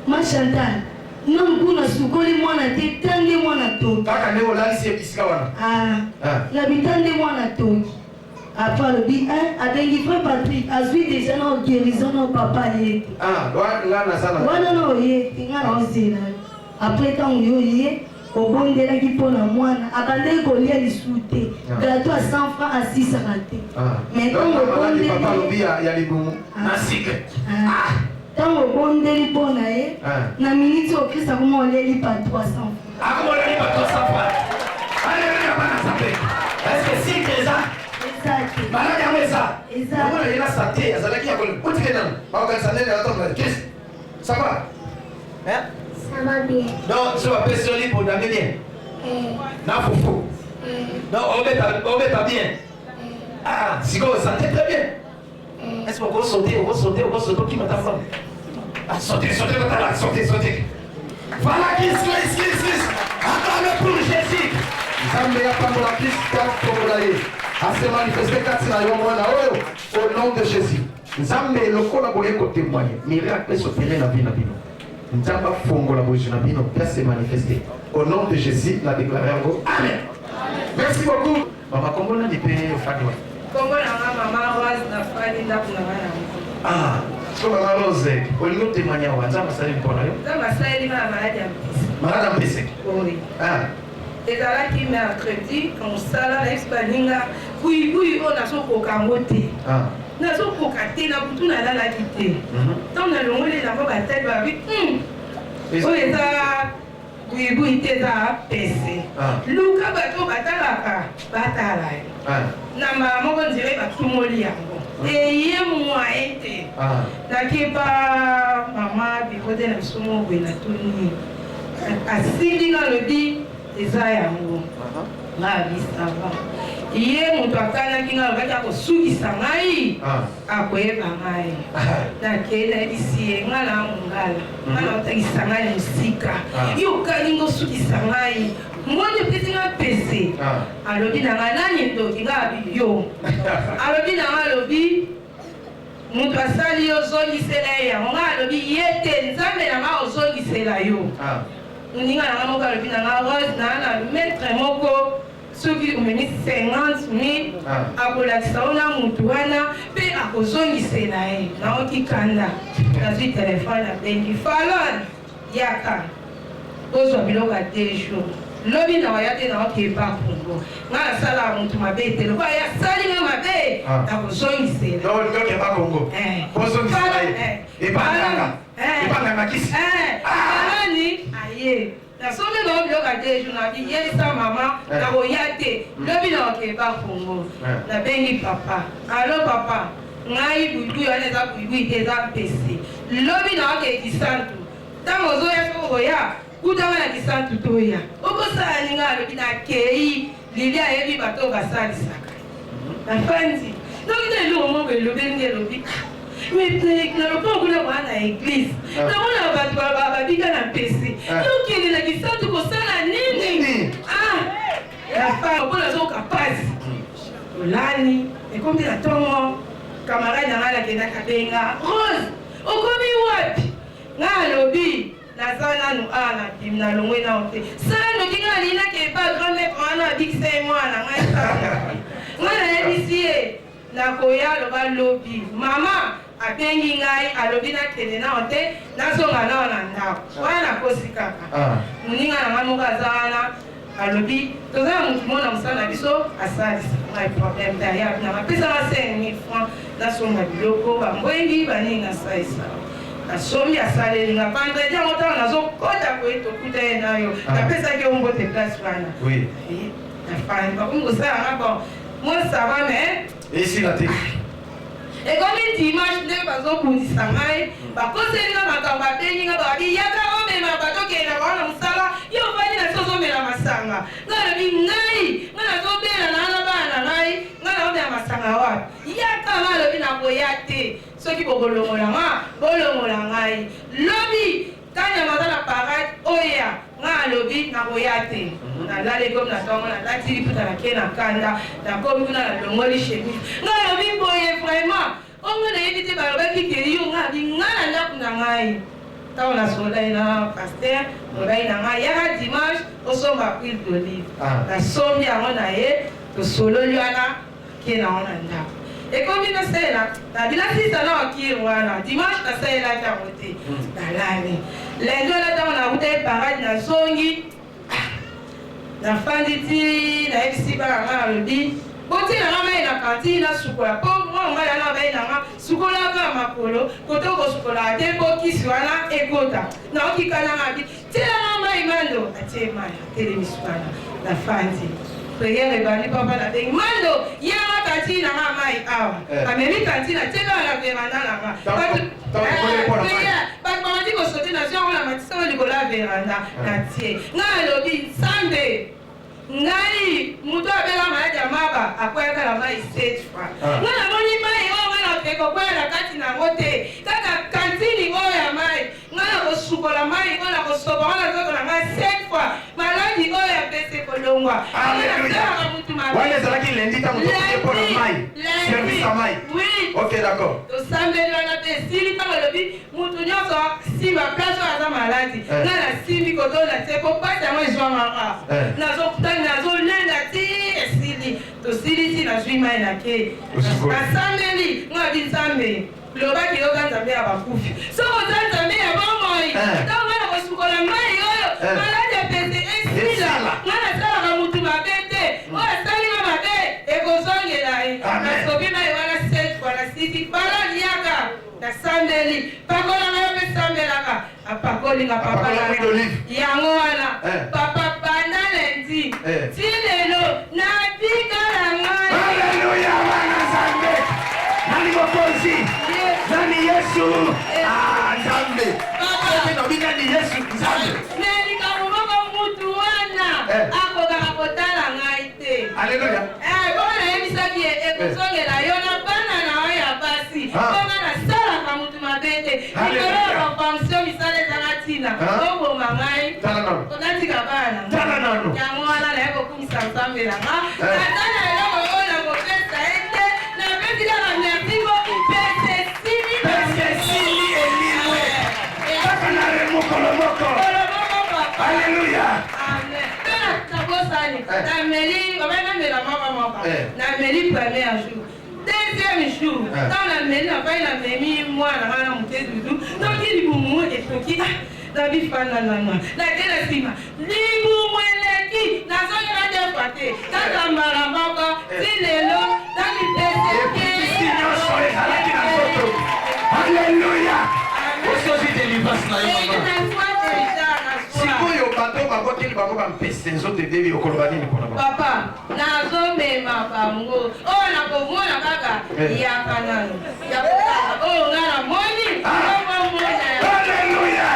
Ma Chantal nanu kuna nasukoli mwana te ta nde mwana atoki. Kaka ndenge olalisi ye bisika wana? Ah na bi ta nde mwana atoki. Après alobi hein abengi frère Patrick azui dejà nao guerison nao papa aye te. Ah nga naza na. Wana nao ye te nga naozela yo. Après tango yo oye obondelaki mpo na mwana abandaki kolia lisusu te gateau ya 100 francs asisaka te mais tango obondeli papa alobi ya libumu na sucre tango obondeli mpo na ye na minute oyo Christ akoma kolia lipa 300 francs akoma kolia lipa 300 francs Alléluia bana Nzambe est-ce que sucre eza maladi yango eza omona ye na sante azalaki ya kotika nanu bakokanisa ndenge atambola Christ Ça va? Hein? Ça va bien. Donc, so bapesi yo lipo odambe bien? Eh. Na fufu? Eh. Donc, obeta, obeta bien? Eh. Ah, sikoyo santé très bien. Eh. Est-ce que okosaute, okosaute, okosaute, okima ta mbangu? Ah, saute, saute, totala, saute, saute. Voilà Christ, Christ, Christ, Christ. Acclamez pour Jésus. Nzambe apambola Christ, atombola ye. Ase manifeste kati na yo mwana oyo au nom de Jésus. Nzambe lokola boye ko temoigner miracle e s'operer na vie na bino Nzambe afongola bozwi na bino pe a se manifester au nom de Jesus na declare yango amen merci beaucoup mama kombo nani pe ofandi wapi? Kombo na nga mama Rose na fandi ndako na nga na ngo. Ah so mama Rose olingi o temoigner awa Nzambe asali mpo na yo? Nzambe asaleli nga na maladi ya mpese. Maladi ya mpese? Oui. Ah. Ezalaki mercredi na mosala nayebisi baninga buyibuyi oyo nazokoka yango te. Ah. Nazokoka te na butu nalalaki te. Ntango nalongoli elamba batali balobi oyo eza buyibuyi te eza pese. Luka bato oyo batalaka batala yo. Na mbala moko ndire batumoli yango. Eye moyen te. Nakeba mama bikode na biso moko boye natuni. Asimbi nga alobi eza yango. Nga abi ça va. Ye moto akanaki nga alobaki akosukisa ngai akoyeba ngai. Nakei nayebisi ye nga na mongala nga na otangisa ngai mosika. Yo okani nga osukisa ngai moni opesi nga mpese. Alobi na nga nani ndoki nga abi yo. Alobi na nga alobi Mutu asali yo zongisela ye yango nga alobi ye te nzambe na nga ozongisela yo muninga na nga moko alobi na nga rose na na maitre moko soki omemi 50 mille akolakisa yo na mutu wana pe akozongisela ye nayoki kanda nazwi telefone nabengi falon Yaka ozwa biloko ya deux jours lobi na oya te na oke epa kongo nga nasalaka mutu mabe te lokola ye asali nga mabe nakozongisela Donc olingi oke epa kongo ozongisela ye epa nganga epa nganga kisi nani aye nasombi bango biloko ya deux jours nabi yebisa mama nakoya te lobi na oke epa kongo nabengi papa alo papa Ngai buibui wana eza buibui te eza mpese lobi na okee kisantu tango ozoya soki okoya kuta nga na kisantu toya okosala nini ngai alobi nakei Lili ayebi bato oyo basalisaka nafandi noki na eloko moko elobeli nde elobi mais na lopango kuna boa na eglise namona bato babika na mpese yokende na kisantu kosala nini ah Lokola azoyoka pasi tolali ekomi na tongo camarade na ngai nakendaki abenga Rose okomi wapi ngai alobi naza nanu awa na bimi nalongwe nao te sala noki ngai alingi nakende pa grand maître wana abikisa ye mwana ngai sala ngai nayebisi ye nakoya aloba lobi mama. Abengi ngai, alobi nakende nao te, nazonga nao na ndako. Wana nakosi kaka. Moninga na ngai moko aza wana, alobi toza na motu moko na mosala na biso asalisa ngai problème te, aya na apesa nga 5000 francs nasomba biloko bambwengi banini nasalisa. Nasombi, asaleli nga. Vendredi yango ntango nazokota boye, tokuta ye na yo, napesaki yo mbote place wana. Nafandi, bakomi kosala nga bon, moi ça va, mais esila te. Ekomi dimanche nde bazobundisa ngai, bakoseli nga makambo, abengi nga, balobi yaka omema bato okende na bango na mosala, yo ofandi na so ozomela masanga. Ngai alobi ngai, ngai nazobela na na bana na ngai, ngai naomela masanga wapi? Yaka. Ngai alobi nakoya te, soki bokolongola nga, bolongola ngai. Lobi kanyama aza na parade oya, ngai alobi nakoya te. Nalali, ekomi na ntongo, nalati liputa, nake na kanda, nakomi kuna, nalongoli chemise. Ngai alobi boye vraiment ongo nayebi te, balobaki ke yo ngai abi ngai na ndako na ngai. Ntango nasololaki na pasteur, alobaki na ngai yaka dimanche osomba huile d'olive. Nasombi yango na ye, tosololi wana, ke nango na ndako. Ekomi nasalela nabi nasisa na wakire wana dimanche, nasalelaki yango te. Nalali lundi wana, ntango nakuta parade, nazongi, nafandi ti nayebisi bana nga, nalobi botielanga mai na cantine nasukola, mpo mwana mobali wana abai nanga sukolaka makolo kote okosukolaka te mpo kisi wana ekota. Naoki kanda, nga abi tielanga mai. Mando atie mai, atelemisi wana, nafandi, prière ebandi. Papa, nabengi Mando, yanga cantine nanga mai awa. Amemi cantine, atiekaka na véranda nanga. Bato babandi kosote, nazwi yango na matisa oyo likolo ya véranda, natie. Ngai alobi Nzambe, ngai moto abela maladi ya maba akweyaka na mai sept fois. Ngai namoni mai oyo, ngai na ekokwea na kati nango te, kaka cantine oyo ya mai, ngai na kosukola mai oyo, na kosopa ngo na nzoto na ngai sept fois, maladi oyo ya pese kolongwa. Nasalaka mutu mabe. Wana ezalaki lundi, ntango tokoki mpona mai, service ya mai. Oui. Ok, d'accord. Tosambeli wana mpe esili. Ntango alobi mutu nyonso simba place oyo aza maladi, ngai nasimbi koto na tie po pasi yango ezwangaka, nazolenda ti esili. Tosilisi, nazwi mai, nakei, nasambeli. Ngai abi Nzambe, lobaki yoka Nzambe ya bakufi, soki oza Nzambe ya bomoi, ntango ngai na kosukola mai oyo, maladi ya pese esila. Ngai nasalaka mutu mabe te, oyo asalinga mabe ekozongela ye. Nasobi mai wana sept fois, nasisi balali, yaka, nasambeli, pakolanga yo mpe sambelaka. Apakolinga papa yango wana. Papa, banda lundi ti lelo nabika na ngai. Alleluya! Wana Nzambe nani mokonzi? Nani Yesu? Ah, Nzambe! Soki nabi nani Yesu? Nzambe. Me likambo moko, mutu wana akokaka kotala ngai te. Alleluya. Bongo nayebisaki ye ekozongela yo na bana na yo ya basi, bongo nasalaka mutu mabe te. Likolo ya bafonction, misala ezanga ntina, oboma ngai, natika bana. Yango wana naye kokumisa Nzambe na nga. Ata na eloko oyo nakopesa ye te, napesi kaka merci po pese esili. Pese esili, elimwe kaka na re mokolo moko. Alleluya. Mpe nabosani, nameli, babai namela moko moko. Nameli premier jour, deuxième jour, ntango nameli, nafai, namemi mwana nga na moke dudu, noki libumu etoki, nabifanda nanga, nake na nsima, libumu eleki, nazongela ndefa te, kaka mbala moko ti lelo namipese. Nyonso ezalaki na nzoto. Alleluya! Osozi délivrance na yo, mama. Sikoyo bato babwakeli bango bampese, nzoto ebebi, okoloba nini mpona bango? Papa, nazomema bango oyo nakomona kaka, yaka nano ya kotala oyo nga namoni, omomona. Alleluya!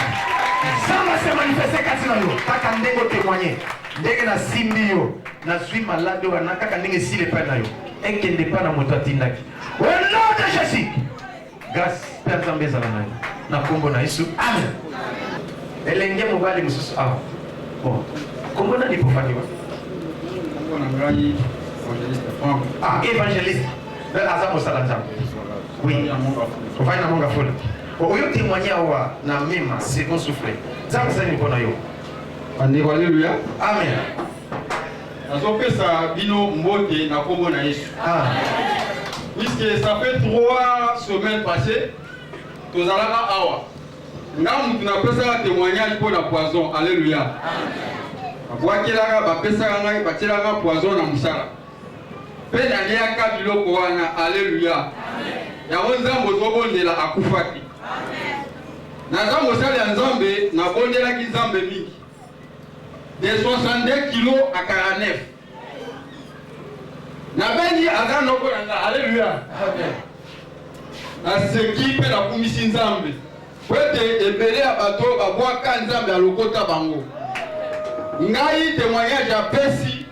Nzambe ase manifeste kati na yo kaka ndenge otémoigne, ndenge nasimbi yo, nazwi maladi wana, kaka ndenge esili epai na yo, ekende epai na moto atindaki. Au nom de Jésus, grâce mpe ya Nzambe ezala na yo na nkombo na Yesu, amen. Elenge mobali mosusu awa, bon, kombo nani pofani wa? Kombo na ngai Évangéliste Frank. Ah, évangéliste aza mosala Nzambe. Oui, ovandi na Monga Fula. Oyo témoigne awa na mema second souffle, Nzambe asali mpo na yo. Bandeko, aleluya. Amen. Nazopesa bino mbote na nkombo na Yesu. Puisque ça fait 3 semaines passées, tozalaka awa. Nga mutu napesaka témoignage mpo na poison. Alléluia. Babwakelaka, bapesaka ngai, batielaka poison na mosala. Mpe naliaka biloko wana. Alléluia. Yango Nzambe ozobondela akufaki. Naza mosali ya Nzambe, nabondelaki Nzambe mingi. De 62 kilos à 49. Nabengi aza noko na nga. Alléluia. Naseki mpe nakumisi Nzambe po ete ebele ya bato oyo babwaka Nzambe alokota bango. Ngai témoignage apesi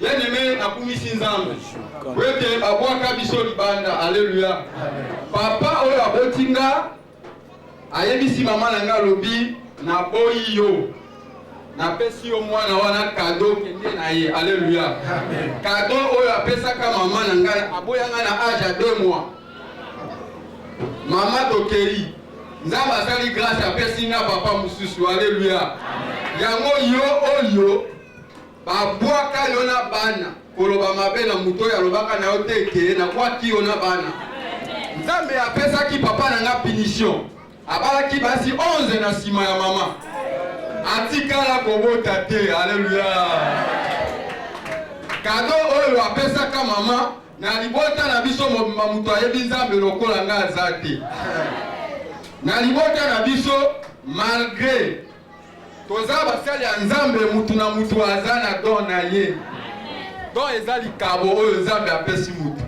bien aimé, nakumisi Nzambe po ete babwaka biso libanda. Alléluia. Papa oyo aboti nga ayebisi mama na nga, alobi naboyi yo, napesi yo mwana wana cadeau, kende na ye. Alléluia. Cadeau oyo apesaka mama na ngai, aboya ngai na âge ya 2 mois. Mama tokei, Nzambe asali grâce, apesi nga papa mosusu. Alléluia. Yango yo oyo babwaka yo na bana, koloba mabe na moto oyo alobaka na yo te eke nabwaki yo na bana. Nzambe apesaki papa na nga punition, abalaki basi 11 na nsima ya mama, atikala kobota te. Alleluya. Cadeau oyo apesaka mama na libota na biso mobimba, moto ayebi Nzambe lokola nga aza te na libota na biso. Malgré toza basali ya Nzambe, mutu na mutu aza na don na ye. Don eza likabo oyo Nzambe apesi mutu.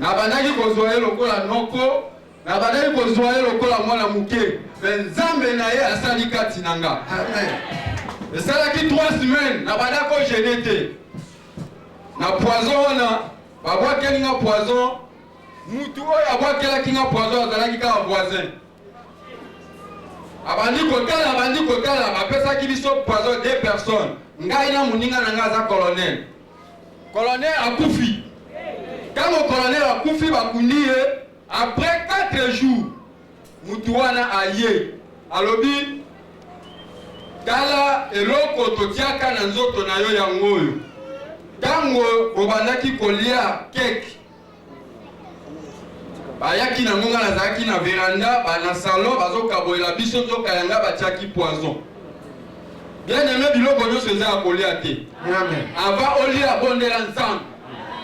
Nabandaki kozwa ye lokola noko, nabandaki kozwa ye lokola mwana moke, me Nzambe na ye asali kati na nga. Esalaki 3 semaines, nabanda kojeûner te na poison wana babwakeli nga poison. Mutu oyo abwakelaki nga poison azalaki kaka voisin. Abandi kotala, abandi kotala. Bapesaki biso poison deux personnes, ngai na moninga na ngai aza colonel. Colonel akufi. Ntango colonel akufi, bakundi ye. Après 4 jours, mutu wana aye, alobi: "Tala eloko totiaka na nzoto na yo yango oyo. Ntango bobandaki kolia cake, bayaki nango, nga nazalaki na veranda, na salon, bazokabolela biso, nzoka yanga batiaki poison." Bien aimé, biloko nyonso eza ya kolia te. Avant olia, bondela Nzambe.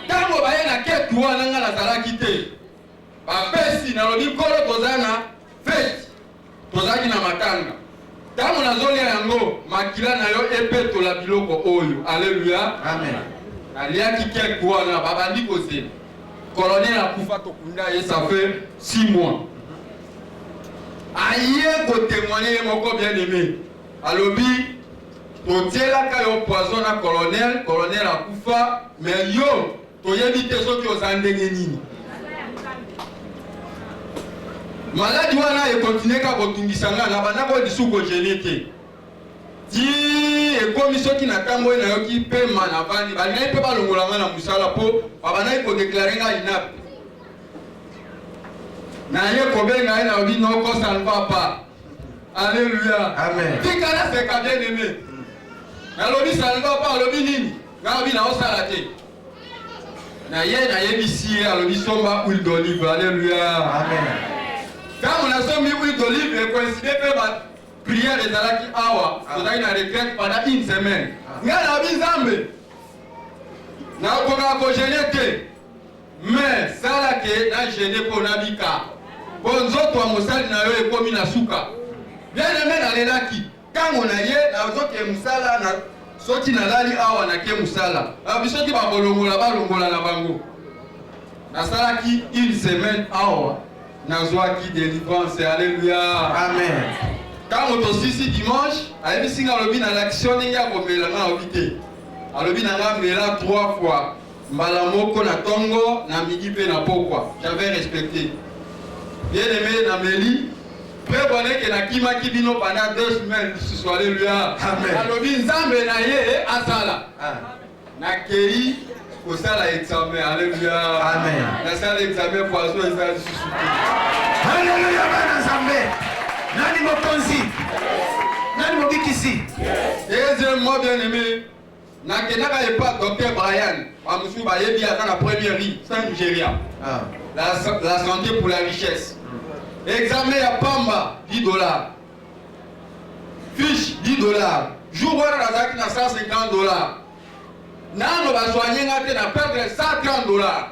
Ntango baye na cake wana, nga nazalaki te, bapesi, nalobi: "Nkolo, toza na fête, tozalaki na matanga. Ntango nazolia yango, makila na yo epetola biloko oyo." Alleluya. Naliaki cake wana, babandi kozela. Colonel akufa, tokunda ye, ça fait 6 mois. Aye kotémoigner ye moko, bien aimé, alobi: "Totielaka yo poison na colonel, colonel akufa, mais yo toyebi te soki oza ndenge nini." Maladie wana econtinuer kaka kotungisa nga, na bandako lisusu kojeûner te. Ti ekomi soki na ntango oyo nayoki pema, navandi, balingaki mpe balongola nga na mosala mpo babandaki kodéclarer nga inapte. Naye kobenga ye, nalobi: "Noko, ça ne va pas." Alléluia. Amen. Tika naseka, bien aimé. Nalobi: "Ça ne va pas." Alobi: "Nini?" Nalobi: "Naosala te." Na ye nayebisi ye, alobi: "Somba huile d'olive." Alléluia. Amen. Ntango nasombi huile d'olive, ecoïncider mpe baprière ezalaki awa, tozalaki na retraite pendant une semaine. Ngai nabi: "Nzambe, nakokaka kojeûner te, mais sala ke najeûner mpo nabika, mpo nzoto ya mosali na yo ekomi na suka." Bien aimé, nalelaki. Ntango na ye nazoke mosala na soki nalali awa, nake mosala abi, soki bakolongola, balongola na bango. Nasalaki une semaine awa, nazwaki délivrance. Alléluia. Amen. Ntango tosisi dimanche, ayebisi nga, alobi: "Nalakisi yo ndenge ya komela." Nga alobi te, alobi na nga: "Mela trois fois, mbala moko na ntongo, na midi mpe na pokwa." J'avais respecté, bien aimé, nameli mpe boneke, nakimaki bino pendant 2 semaines lisusu. Alléluia. Amen. Alobi Nzambe na ye asala. Nakei kosala examen. Alléluia. Amen. Nasala examen, poison eza lisusu te. Alleluya, bana Nzambe. Nani mokonzi? Nani mobikisi? Deuxièmement, bien aimé, nakendaka epa docteur Brian. Interne, bamosusu bayebi aza na première rue Saint Nigeria. La santé pour la richesse. Examen ya pamba 10 dollars, fiche 10 dollars. Jour wana nazalaki na 150 dollars, nano basoigne nga te, na perdre 130 dollars.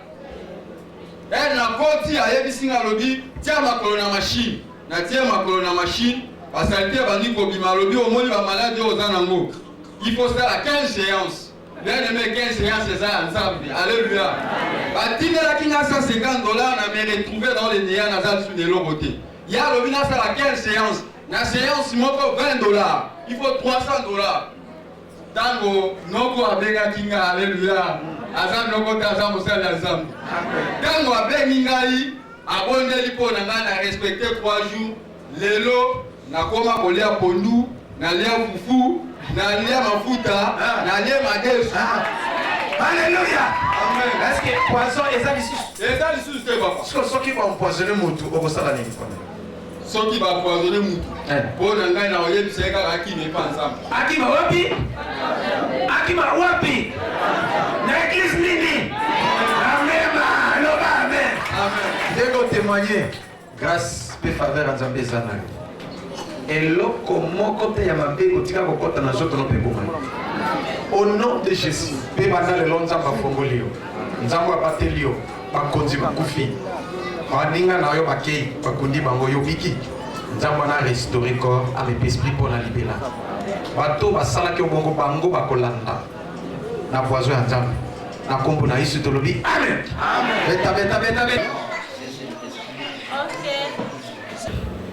E nakoti, ayebisi nga, alobi: "Tia makolo na machine." Natie makolo na machine, basaleté ebandi kobima. Alobi: "Omoni bamaladi oyo oza nango, il faut sala 15 séances." Bien aimé, 15 séances eza ya Nzambe. Alleluya! Batindelaki nga 150 dollars, na me retrouver dans le néant, naza lisusu na eloko te. Ye alobi nasala 15 séances, na séance moko 20 dollars, il faut 300 dollars. Ntango noko abengaki nga, alleluya, aza noko te, aza mosali ya Nzambe. Ntango abengi ngai, abondeli mpo na ngai, na respecte 3 jours. Lelo nakoma kolia pondu, nalia fufu, nalia mafuta, nalia madesu. Alléluia! Est-ce que poison eza lisusu? Eza lisusu te, papa. Soki baempoisonne motu, okosala nini mpona? Soki baempoisonne mutu, mpo na ngai na oyebisa ye kaka akima epa Nzambe. Akima wapi? Akima wapi? Na église nini? Amema, loba amen. Ndenge otémoigne, grâce mpe faveur ya Nzambe eza na yo. Eloko moko te ya mabe kotika kokɔta na nzoto no mpe boma yo, au nom de Jésus. Mpe banda lelo, Nzambe afongoli yo, Nzambe abateli yo. Bakonzi bakufi, baninga na yo bakei, bakundi bango, yo biki. Nzambe wana restaure corps, âme mpe esprit mpo na libela. Bato basalaki yo bongo, bango bakolanda na poison ya Nzambe. Na nkombo na Yesu tolobi amen. Beta, beta, beta, beta.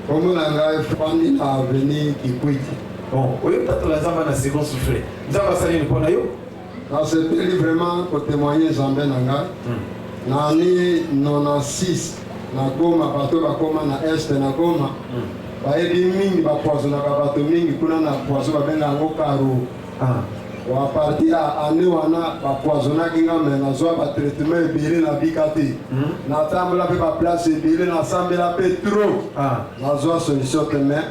Kombo na ngai Fani, na avenue Kikwiti. Bon, oyo tatola Nzambe na second souffle, Nzambe asali nini mpo na yo? Nasepeli vraiment kotémoigne Nzambe na ngai. Na année 96 na Goma, bato bakoma na Est na Goma bayebi mingi, bapoisonnaka bato mingi kuna na poison babenga yango karo. À partir ya année wana bapoisonnaki nga, me nazwa batraitement ebele, nabika te. Natambola mpe baplace ebele, nasambela mpe trop, nazwa solution te. Mais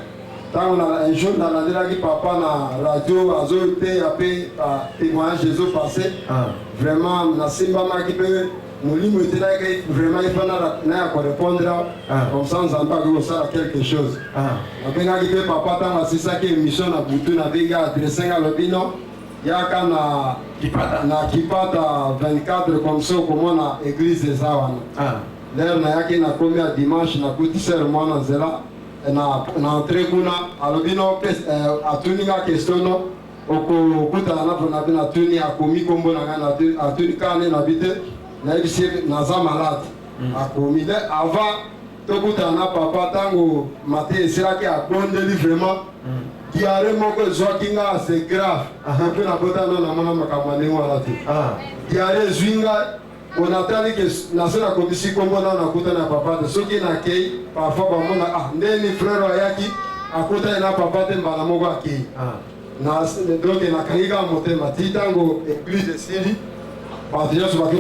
ntango na un jour nalandelaki papa na radio, azoteya mpe témoignage ezopasse, vraiment nasimbamaki mpe molimo etelaki vraiment ifa naya korépondre. Comme ça Nzambe akoki kosala quelque chose. Nabengaki mpe papa ntango asisaki émission na butu, nabengi, adresse nga, alobi: "Non, yaka na Kipata 24, comme ça okomona église eza wana." Lere nayaki, nakomi ya dimanche, nakuti sœur mwana nzela na entrée kuna. Alobi no, atuni nga question: "No, okokutana na na?" Natuni, akomi nkombo na ngai, atuni kaka nde nabi te, nayebisi ye naza malade. Akomi nde avant tokutana na papa. Ntango mate esilaki, abondeli, vraiment diarrhée moko ezwaki nga, c'est grave, mpe nabota no, namona makambo ya ndenge wana te. Diarrhée ezwi ngai, onatali ke nase nakomisi nkombo nano, nakutani na papa te. Soki nakei, parfois bamona: "Ah, ndeni frère ayaki, akutani na papa te, mbala moko akei." Donc nakangi kaka motema ti ntango église esili, bato nyonso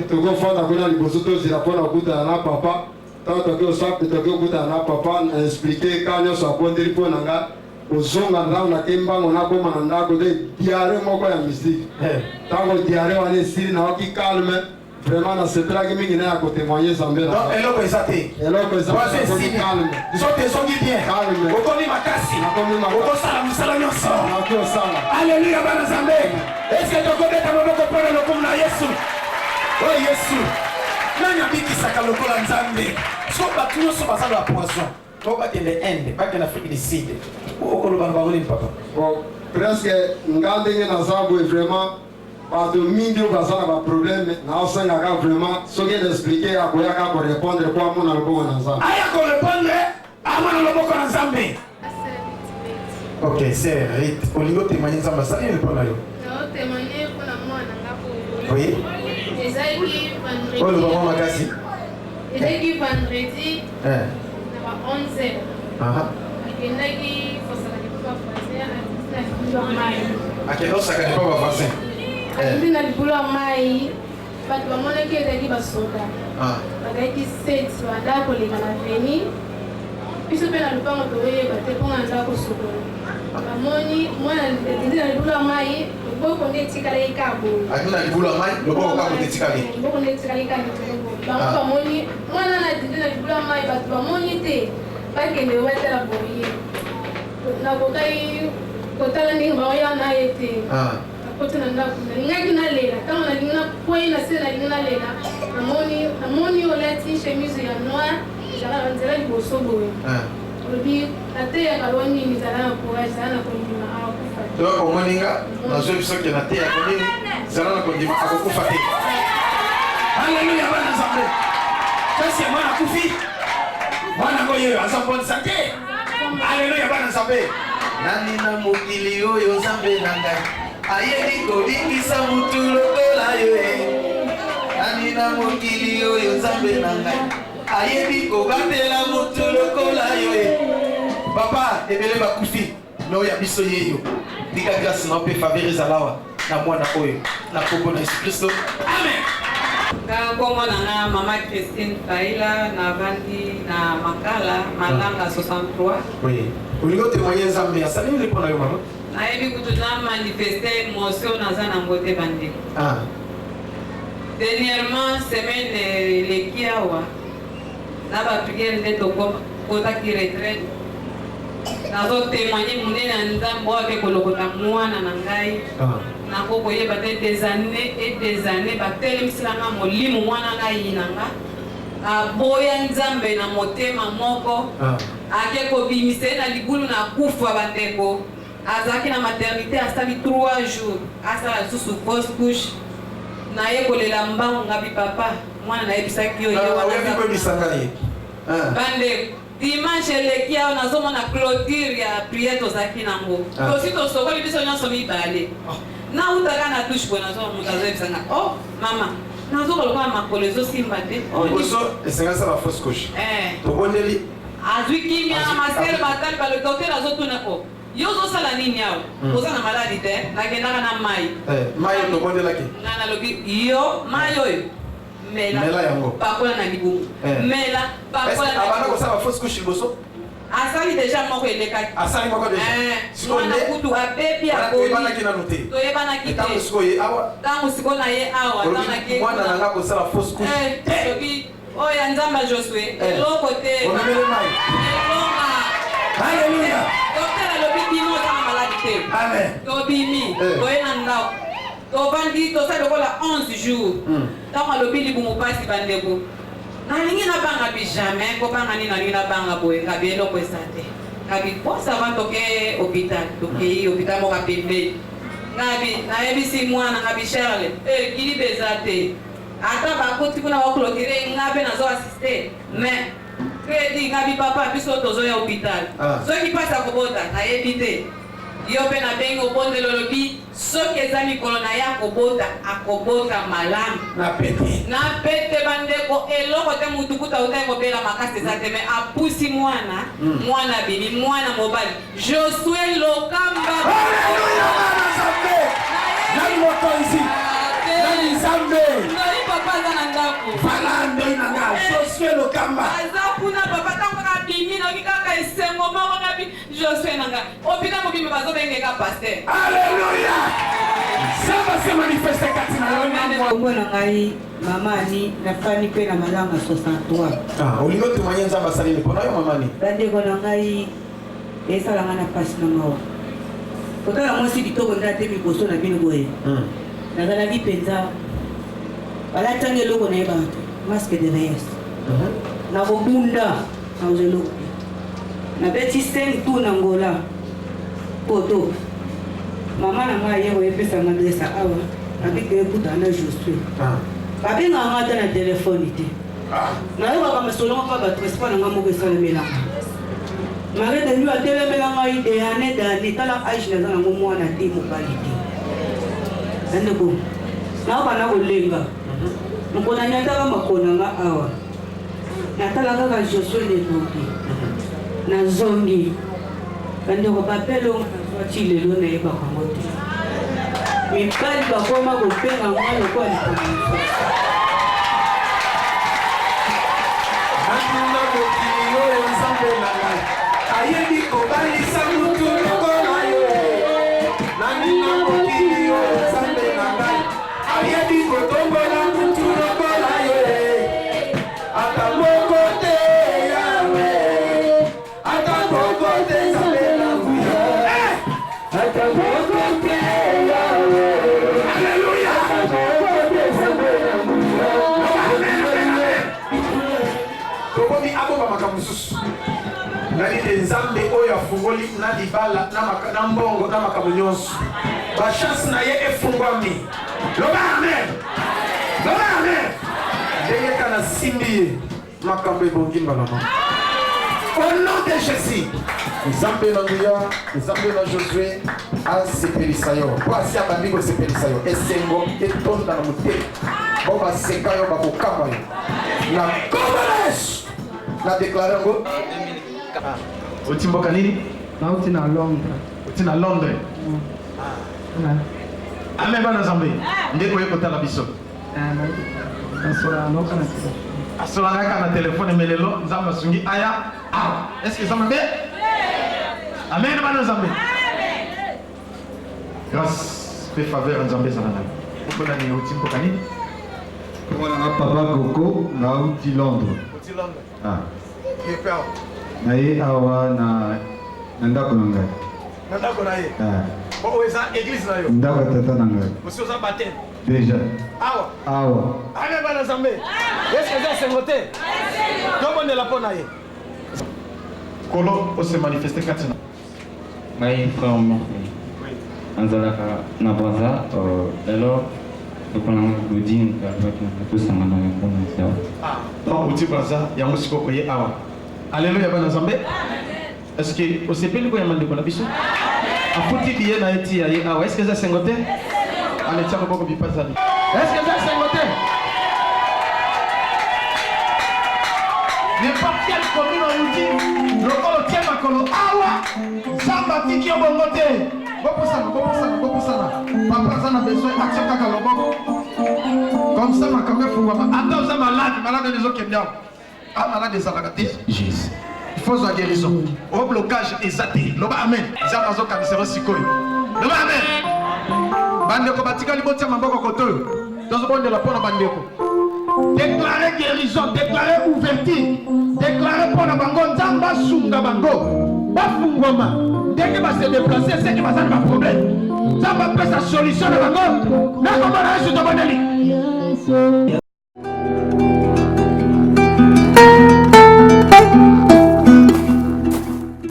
tokofanda kuna liboso, tozela mpona kokutana na papa. Ntango toki kokutana na papa, na explique ka nyonso, abondeli mpo na nga. Kozonga ntango nake mbango, nakóma na ndako te, diarrhée moko ya mystique. Ntango diarrhée wana esili, nayoki calme, vraiment nasepelaki mingi na ya kotémoigne Nzambe na. Eloko eza te. Eloko eza. Poison esili, nzoto ezongi bien, okomi makasi, okosala mosala nyonso. Nakosala. Alleluya! Bana Nzambe, eske tokobeta maboko mpona lokumu na Yesu? Oyo Yesu, nani abikisaka lokola Nzambe? So bato nyonso baza na poison to bakende Inde, bakende Afrique du Sud, okoloba na bango nini, papa? Bon, presque nga ndenge naza boye, vraiment bato mingi oyo baza na baproblème, naosengaka vraiment soki explique, akoyaka korépondre po amona loboko na Nzambe. Aya korépondre, amona loboko na Nzambe. Ok, c'est Rit, olingi otémoigne, Nzambe asali nini mpo na yo? Naotémoigne mpona mwana nga oyo. Ezalaki vendredi. Oyo loba mwa makasi. Ezalaki vendredi na ba 11 heures. Akendaki kosala lipo bavoisin, atindi na libulu ya mai. Akende osaka lipa bavoisin. Atindi na libulu ya mai, bato bamonaki, ezalaki basoda. Bazalaki sept, banda koleka na avenue. Biso mpe na lopango toyeba te, mponga na ndako sokola, bamoni mwana atindi na libulu ya mai. Loboko nde etikalaki kaka boye. Abimi na libulu ya mai, loboko kaka moto etikali. Loboko nde etikalaki kaka likolo boye. Bango Ah. bamoni mwana na didi na libulu ya mai, bato bamoni te, bakende batala boye. Nakokaki kotala ndenge baoya na ye te. Ah. Nakoti na ndako, nalingaki nalela. Ntango nalingi nakwei na se, nalingi nalela, namoni namoni olati chemise ya noir, ezalaka na nzela liboso boye. Ah. Olobi nateyaka yo nini, zala na courage, zala na kondima, akokufa te. Donc omoni nga nazwi biso ke nateyaka nini, zala na kondima, akokufa te. Alleluya bana Nzambe. Kasi mwana akufi. Mwana ngo yeyo aza bonne santé. Alleluya bana Nzambe. Nani na mokili oyo Nzambe na ngai ayebi kobikisa mutu lokola yo e? Nani na mokili oyo Nzambe na ngai ayebi kobatela mutu lokola yo e? Papa, ebele bakufi me oyo ya biso yeyo. Tika grâce na yo mpe faveur ezala awa na mwana oyo na kombo na Yesu Kristo. Amen. Nga nkombo na nga mama Christine Faila, navandi na Makala, Malanga 63. Oui. Olingi otémoigne Nzambe asali nini mpo na yo, mama? Nayebi kutu na manifeste émotion naza nango te, bandeko. Ah. Dernièrement, semaine eleki awa, na bapriere nde tokotaki retraite, nazotémoigne monene ya Nzambe oyo ake kolokota mwana na ngai. Nako koyeba te, des années et des années batelemisela molimo mwana ngai na nga aboya Nzambe na motema moko. Ake kobimisa ye na libulu na kufa. Bandeko, azalaki na maternité, asali 3 jours, asala lisusu fausse couche. Naye kolela mbangu, ngabi papa mwana nayebisaki yo ye wana. Oyebi koyebisa ngai. Bandeko, dimanche eleki awa, nazomona clôture ya prière tozalaki nango. Tosi tosokoli biso nyonso mibale, nautaka na douche boye, nazomona moto azoyebisanga: "Oh mama, nazokolokola makolo ezosimba te." Oh, Liboso esenga asala fausse couche. Eh. Tobondeli. Azwi kimia na masele, batali balo, docteur azotuna: "O yo ozosala nini awa? Oza na maladi te." Nakendaka na mai. Eh, mai oyo tobondelaki. Nga nalobi: "Yo, mai oyo mela." Mela yango. Pakola na libumu. Eh. Mela, pakola na abanda libumu. kosala fausse couche liboso? Asali déjà moko elekaki. Asali moko déjà. Eh, Sikoyo mwana kutu abebi. Wana Aboli. toyebanaki nanu te. Toyebanaki Ntango te. sikoyo ye awa, Ntango sikoyo na ye awa, olobi, ntango ake mwana na nga kosala fausse couche. Eh, olobi oyo ya Nzambe ya Josue, eloko te. Omemele mai. Elonga. Alléluia. Docteur alobi: "Bino oza na maladi te." Amen. Tobimi. Toye na ndako, tovandi, tosali lokola 11 jours. Ntango alobi libumu pasi, bandeko, nalingi nabanga bi jamais kobanga nini, nalingi nabanga boye, ngabi eloko eza te. Ngabi bon, ça va, toke hôpital. Tokei hôpital moko pembeni. Ngabi nayebisi mwana, ngabi Charles, eh, kilibe eza te, ata bakoti kuna baclôturer, nga mpe nazo assiste, mais crédit. Ngabi papa, biso tozoya hôpital. Soki mpasi akobota, nayebi te, yo mpe nabengi obondeli, olobi soki eza mikolo na ye akobota, akobota malamu. Na pete. Na pete. Bandeko, eloko te, mutu kuta utaki kobela makasi eza te, mais apusi mwana. Mwana abimi, mwana mobali, Josue Lokamba. Nani mokonzi? Nani Nzambe? Ndoi papa aza na ndako. Vala ndoi na nga Josue Lokamba. Aza kuna papa. Ntango kaka abimi, nayoki kaka esengo moko, ngabi Josue na nga. Hôpital mobimba bazobengeka pasteur. Alleluya, Nzambe ase manifeste kati na yo. Kombo na ngai mama Ani, nafandi mpe na Malanga 63. Ah, olingi otémoigne Nzambe asali nini mpona yo, mamani? Bandeko na ngai, esalanga na mpasi na mawa kotala mwasi kitoko nde ate liboso na bino boye. Nazalaki mpenza balatanga eloko nayebaka te, masque de reyes. Nakobunda, nakozwa eloko te. Nabeti 5 tour na Ngola poto. Mama na ngai aye koyepesanga adresse awa, nabiki ekutana na Josue. Babengaka nga ata na telefone te. Nayokaka masolo mpa bato, kasi mpa na ngai moko esalemelanga. Mari de nuit atelemela ngai de année d'année. Tala age naza nango, mwana te, mobali te. Bandeko, nayoka na kolenga mokolo nanyataka makolo na nga awa, natala kaka Josue Lenoki, nazongi. Bandeko, bapele onga nazwa ti lelo nayebaka yango te. Mibali bakoma kobenga nga lokola likambo. Nani na mokili oyo Nzambe na ngai ayebi kobalisa mutu lokola yo? Nani na mokili oyo? mosusu. Ngai te Nzambe oyo afungoli na libala na, maka, na mbongo na makambo nyonso, bachance na ye efungwami. Loba amen, loba amen. Ndenge kaka nasimbi ye, makambo ebongi mbala moko. Au nom de Jésus, Nzambe na nguya, Nzambe na Josue asepelisa yo, mpo asi abandi kosepelisa yo. Esengo etonda na motema, bo baseka yo, bakokamwa yo na nkombo na Yesu. Na deklare yango. Oti mboka nini? Nauti na Londres. Oti na Londres. Amen bana Nzambe. Nde oye kotala biso. Asolaka kaka na telefone mais lelo Nzambe asungi aya awa. Est-ce que eza mabe? Amen bana Nzambe. Grâce pe faveur ya Nzambe ezala na yo. Kombo nani oti mboka nini? Kombo na nga Papa Koko, nauti Londres. Oti Londres. Ah. Ye pe awa. Na ye awa na na ndako na ngai. Na ndako na ye. Ah. Bon, oyo eza église na yo. Ndako ya tata na ngai. Osi oza baptême. Déjà. Awa. Awa. Amen bana Nzambe. Est-ce que eza esengo te? Tobondela mpo na ye. Kolo ose manifeste kati na Ngai frère Murphy. Nazalaka na Brazza lelo ndeko na ngai Claudine alobaki na ngai tosangana yango na awa. Ah, donc outi Brazza yango sikoyo oye awa. Alléluia bana Nzambe. Est-ce que osepeli koyamba ndeko na biso? Afuti billet na ye ti ya ye awa. Est-ce que eza esengo te? Allez, tia loboko bipazali. Est-ce que eza esengo te? N'importe quelle commune outi lokola otie makolo awa, Nzambe atiki yo bongo te. Bopusana, bopusana, bopusana. Papa aza na besoin atia kaka loboko. Comme ça makambo efungwama. Ata oza malade, malade ezokende awa. Ah malade ezalaka te. Jésus. Il faut zwa guérison. O blocage eza te. Loba amen. Nzambe azokanisa yo sikoyo. Loba amen. Bandeko batikali botia maboko kote oyo. Tozobondela mpo na bandeko. Déclarer guérison, déclarer ouverture, déclarer mpo na bango Nzambe asunga bango bafungwama ndenge ba se déplacer seke baza na ba problème. Nzambe apesa solution na bango. Na kombo na Yesu tobondeli.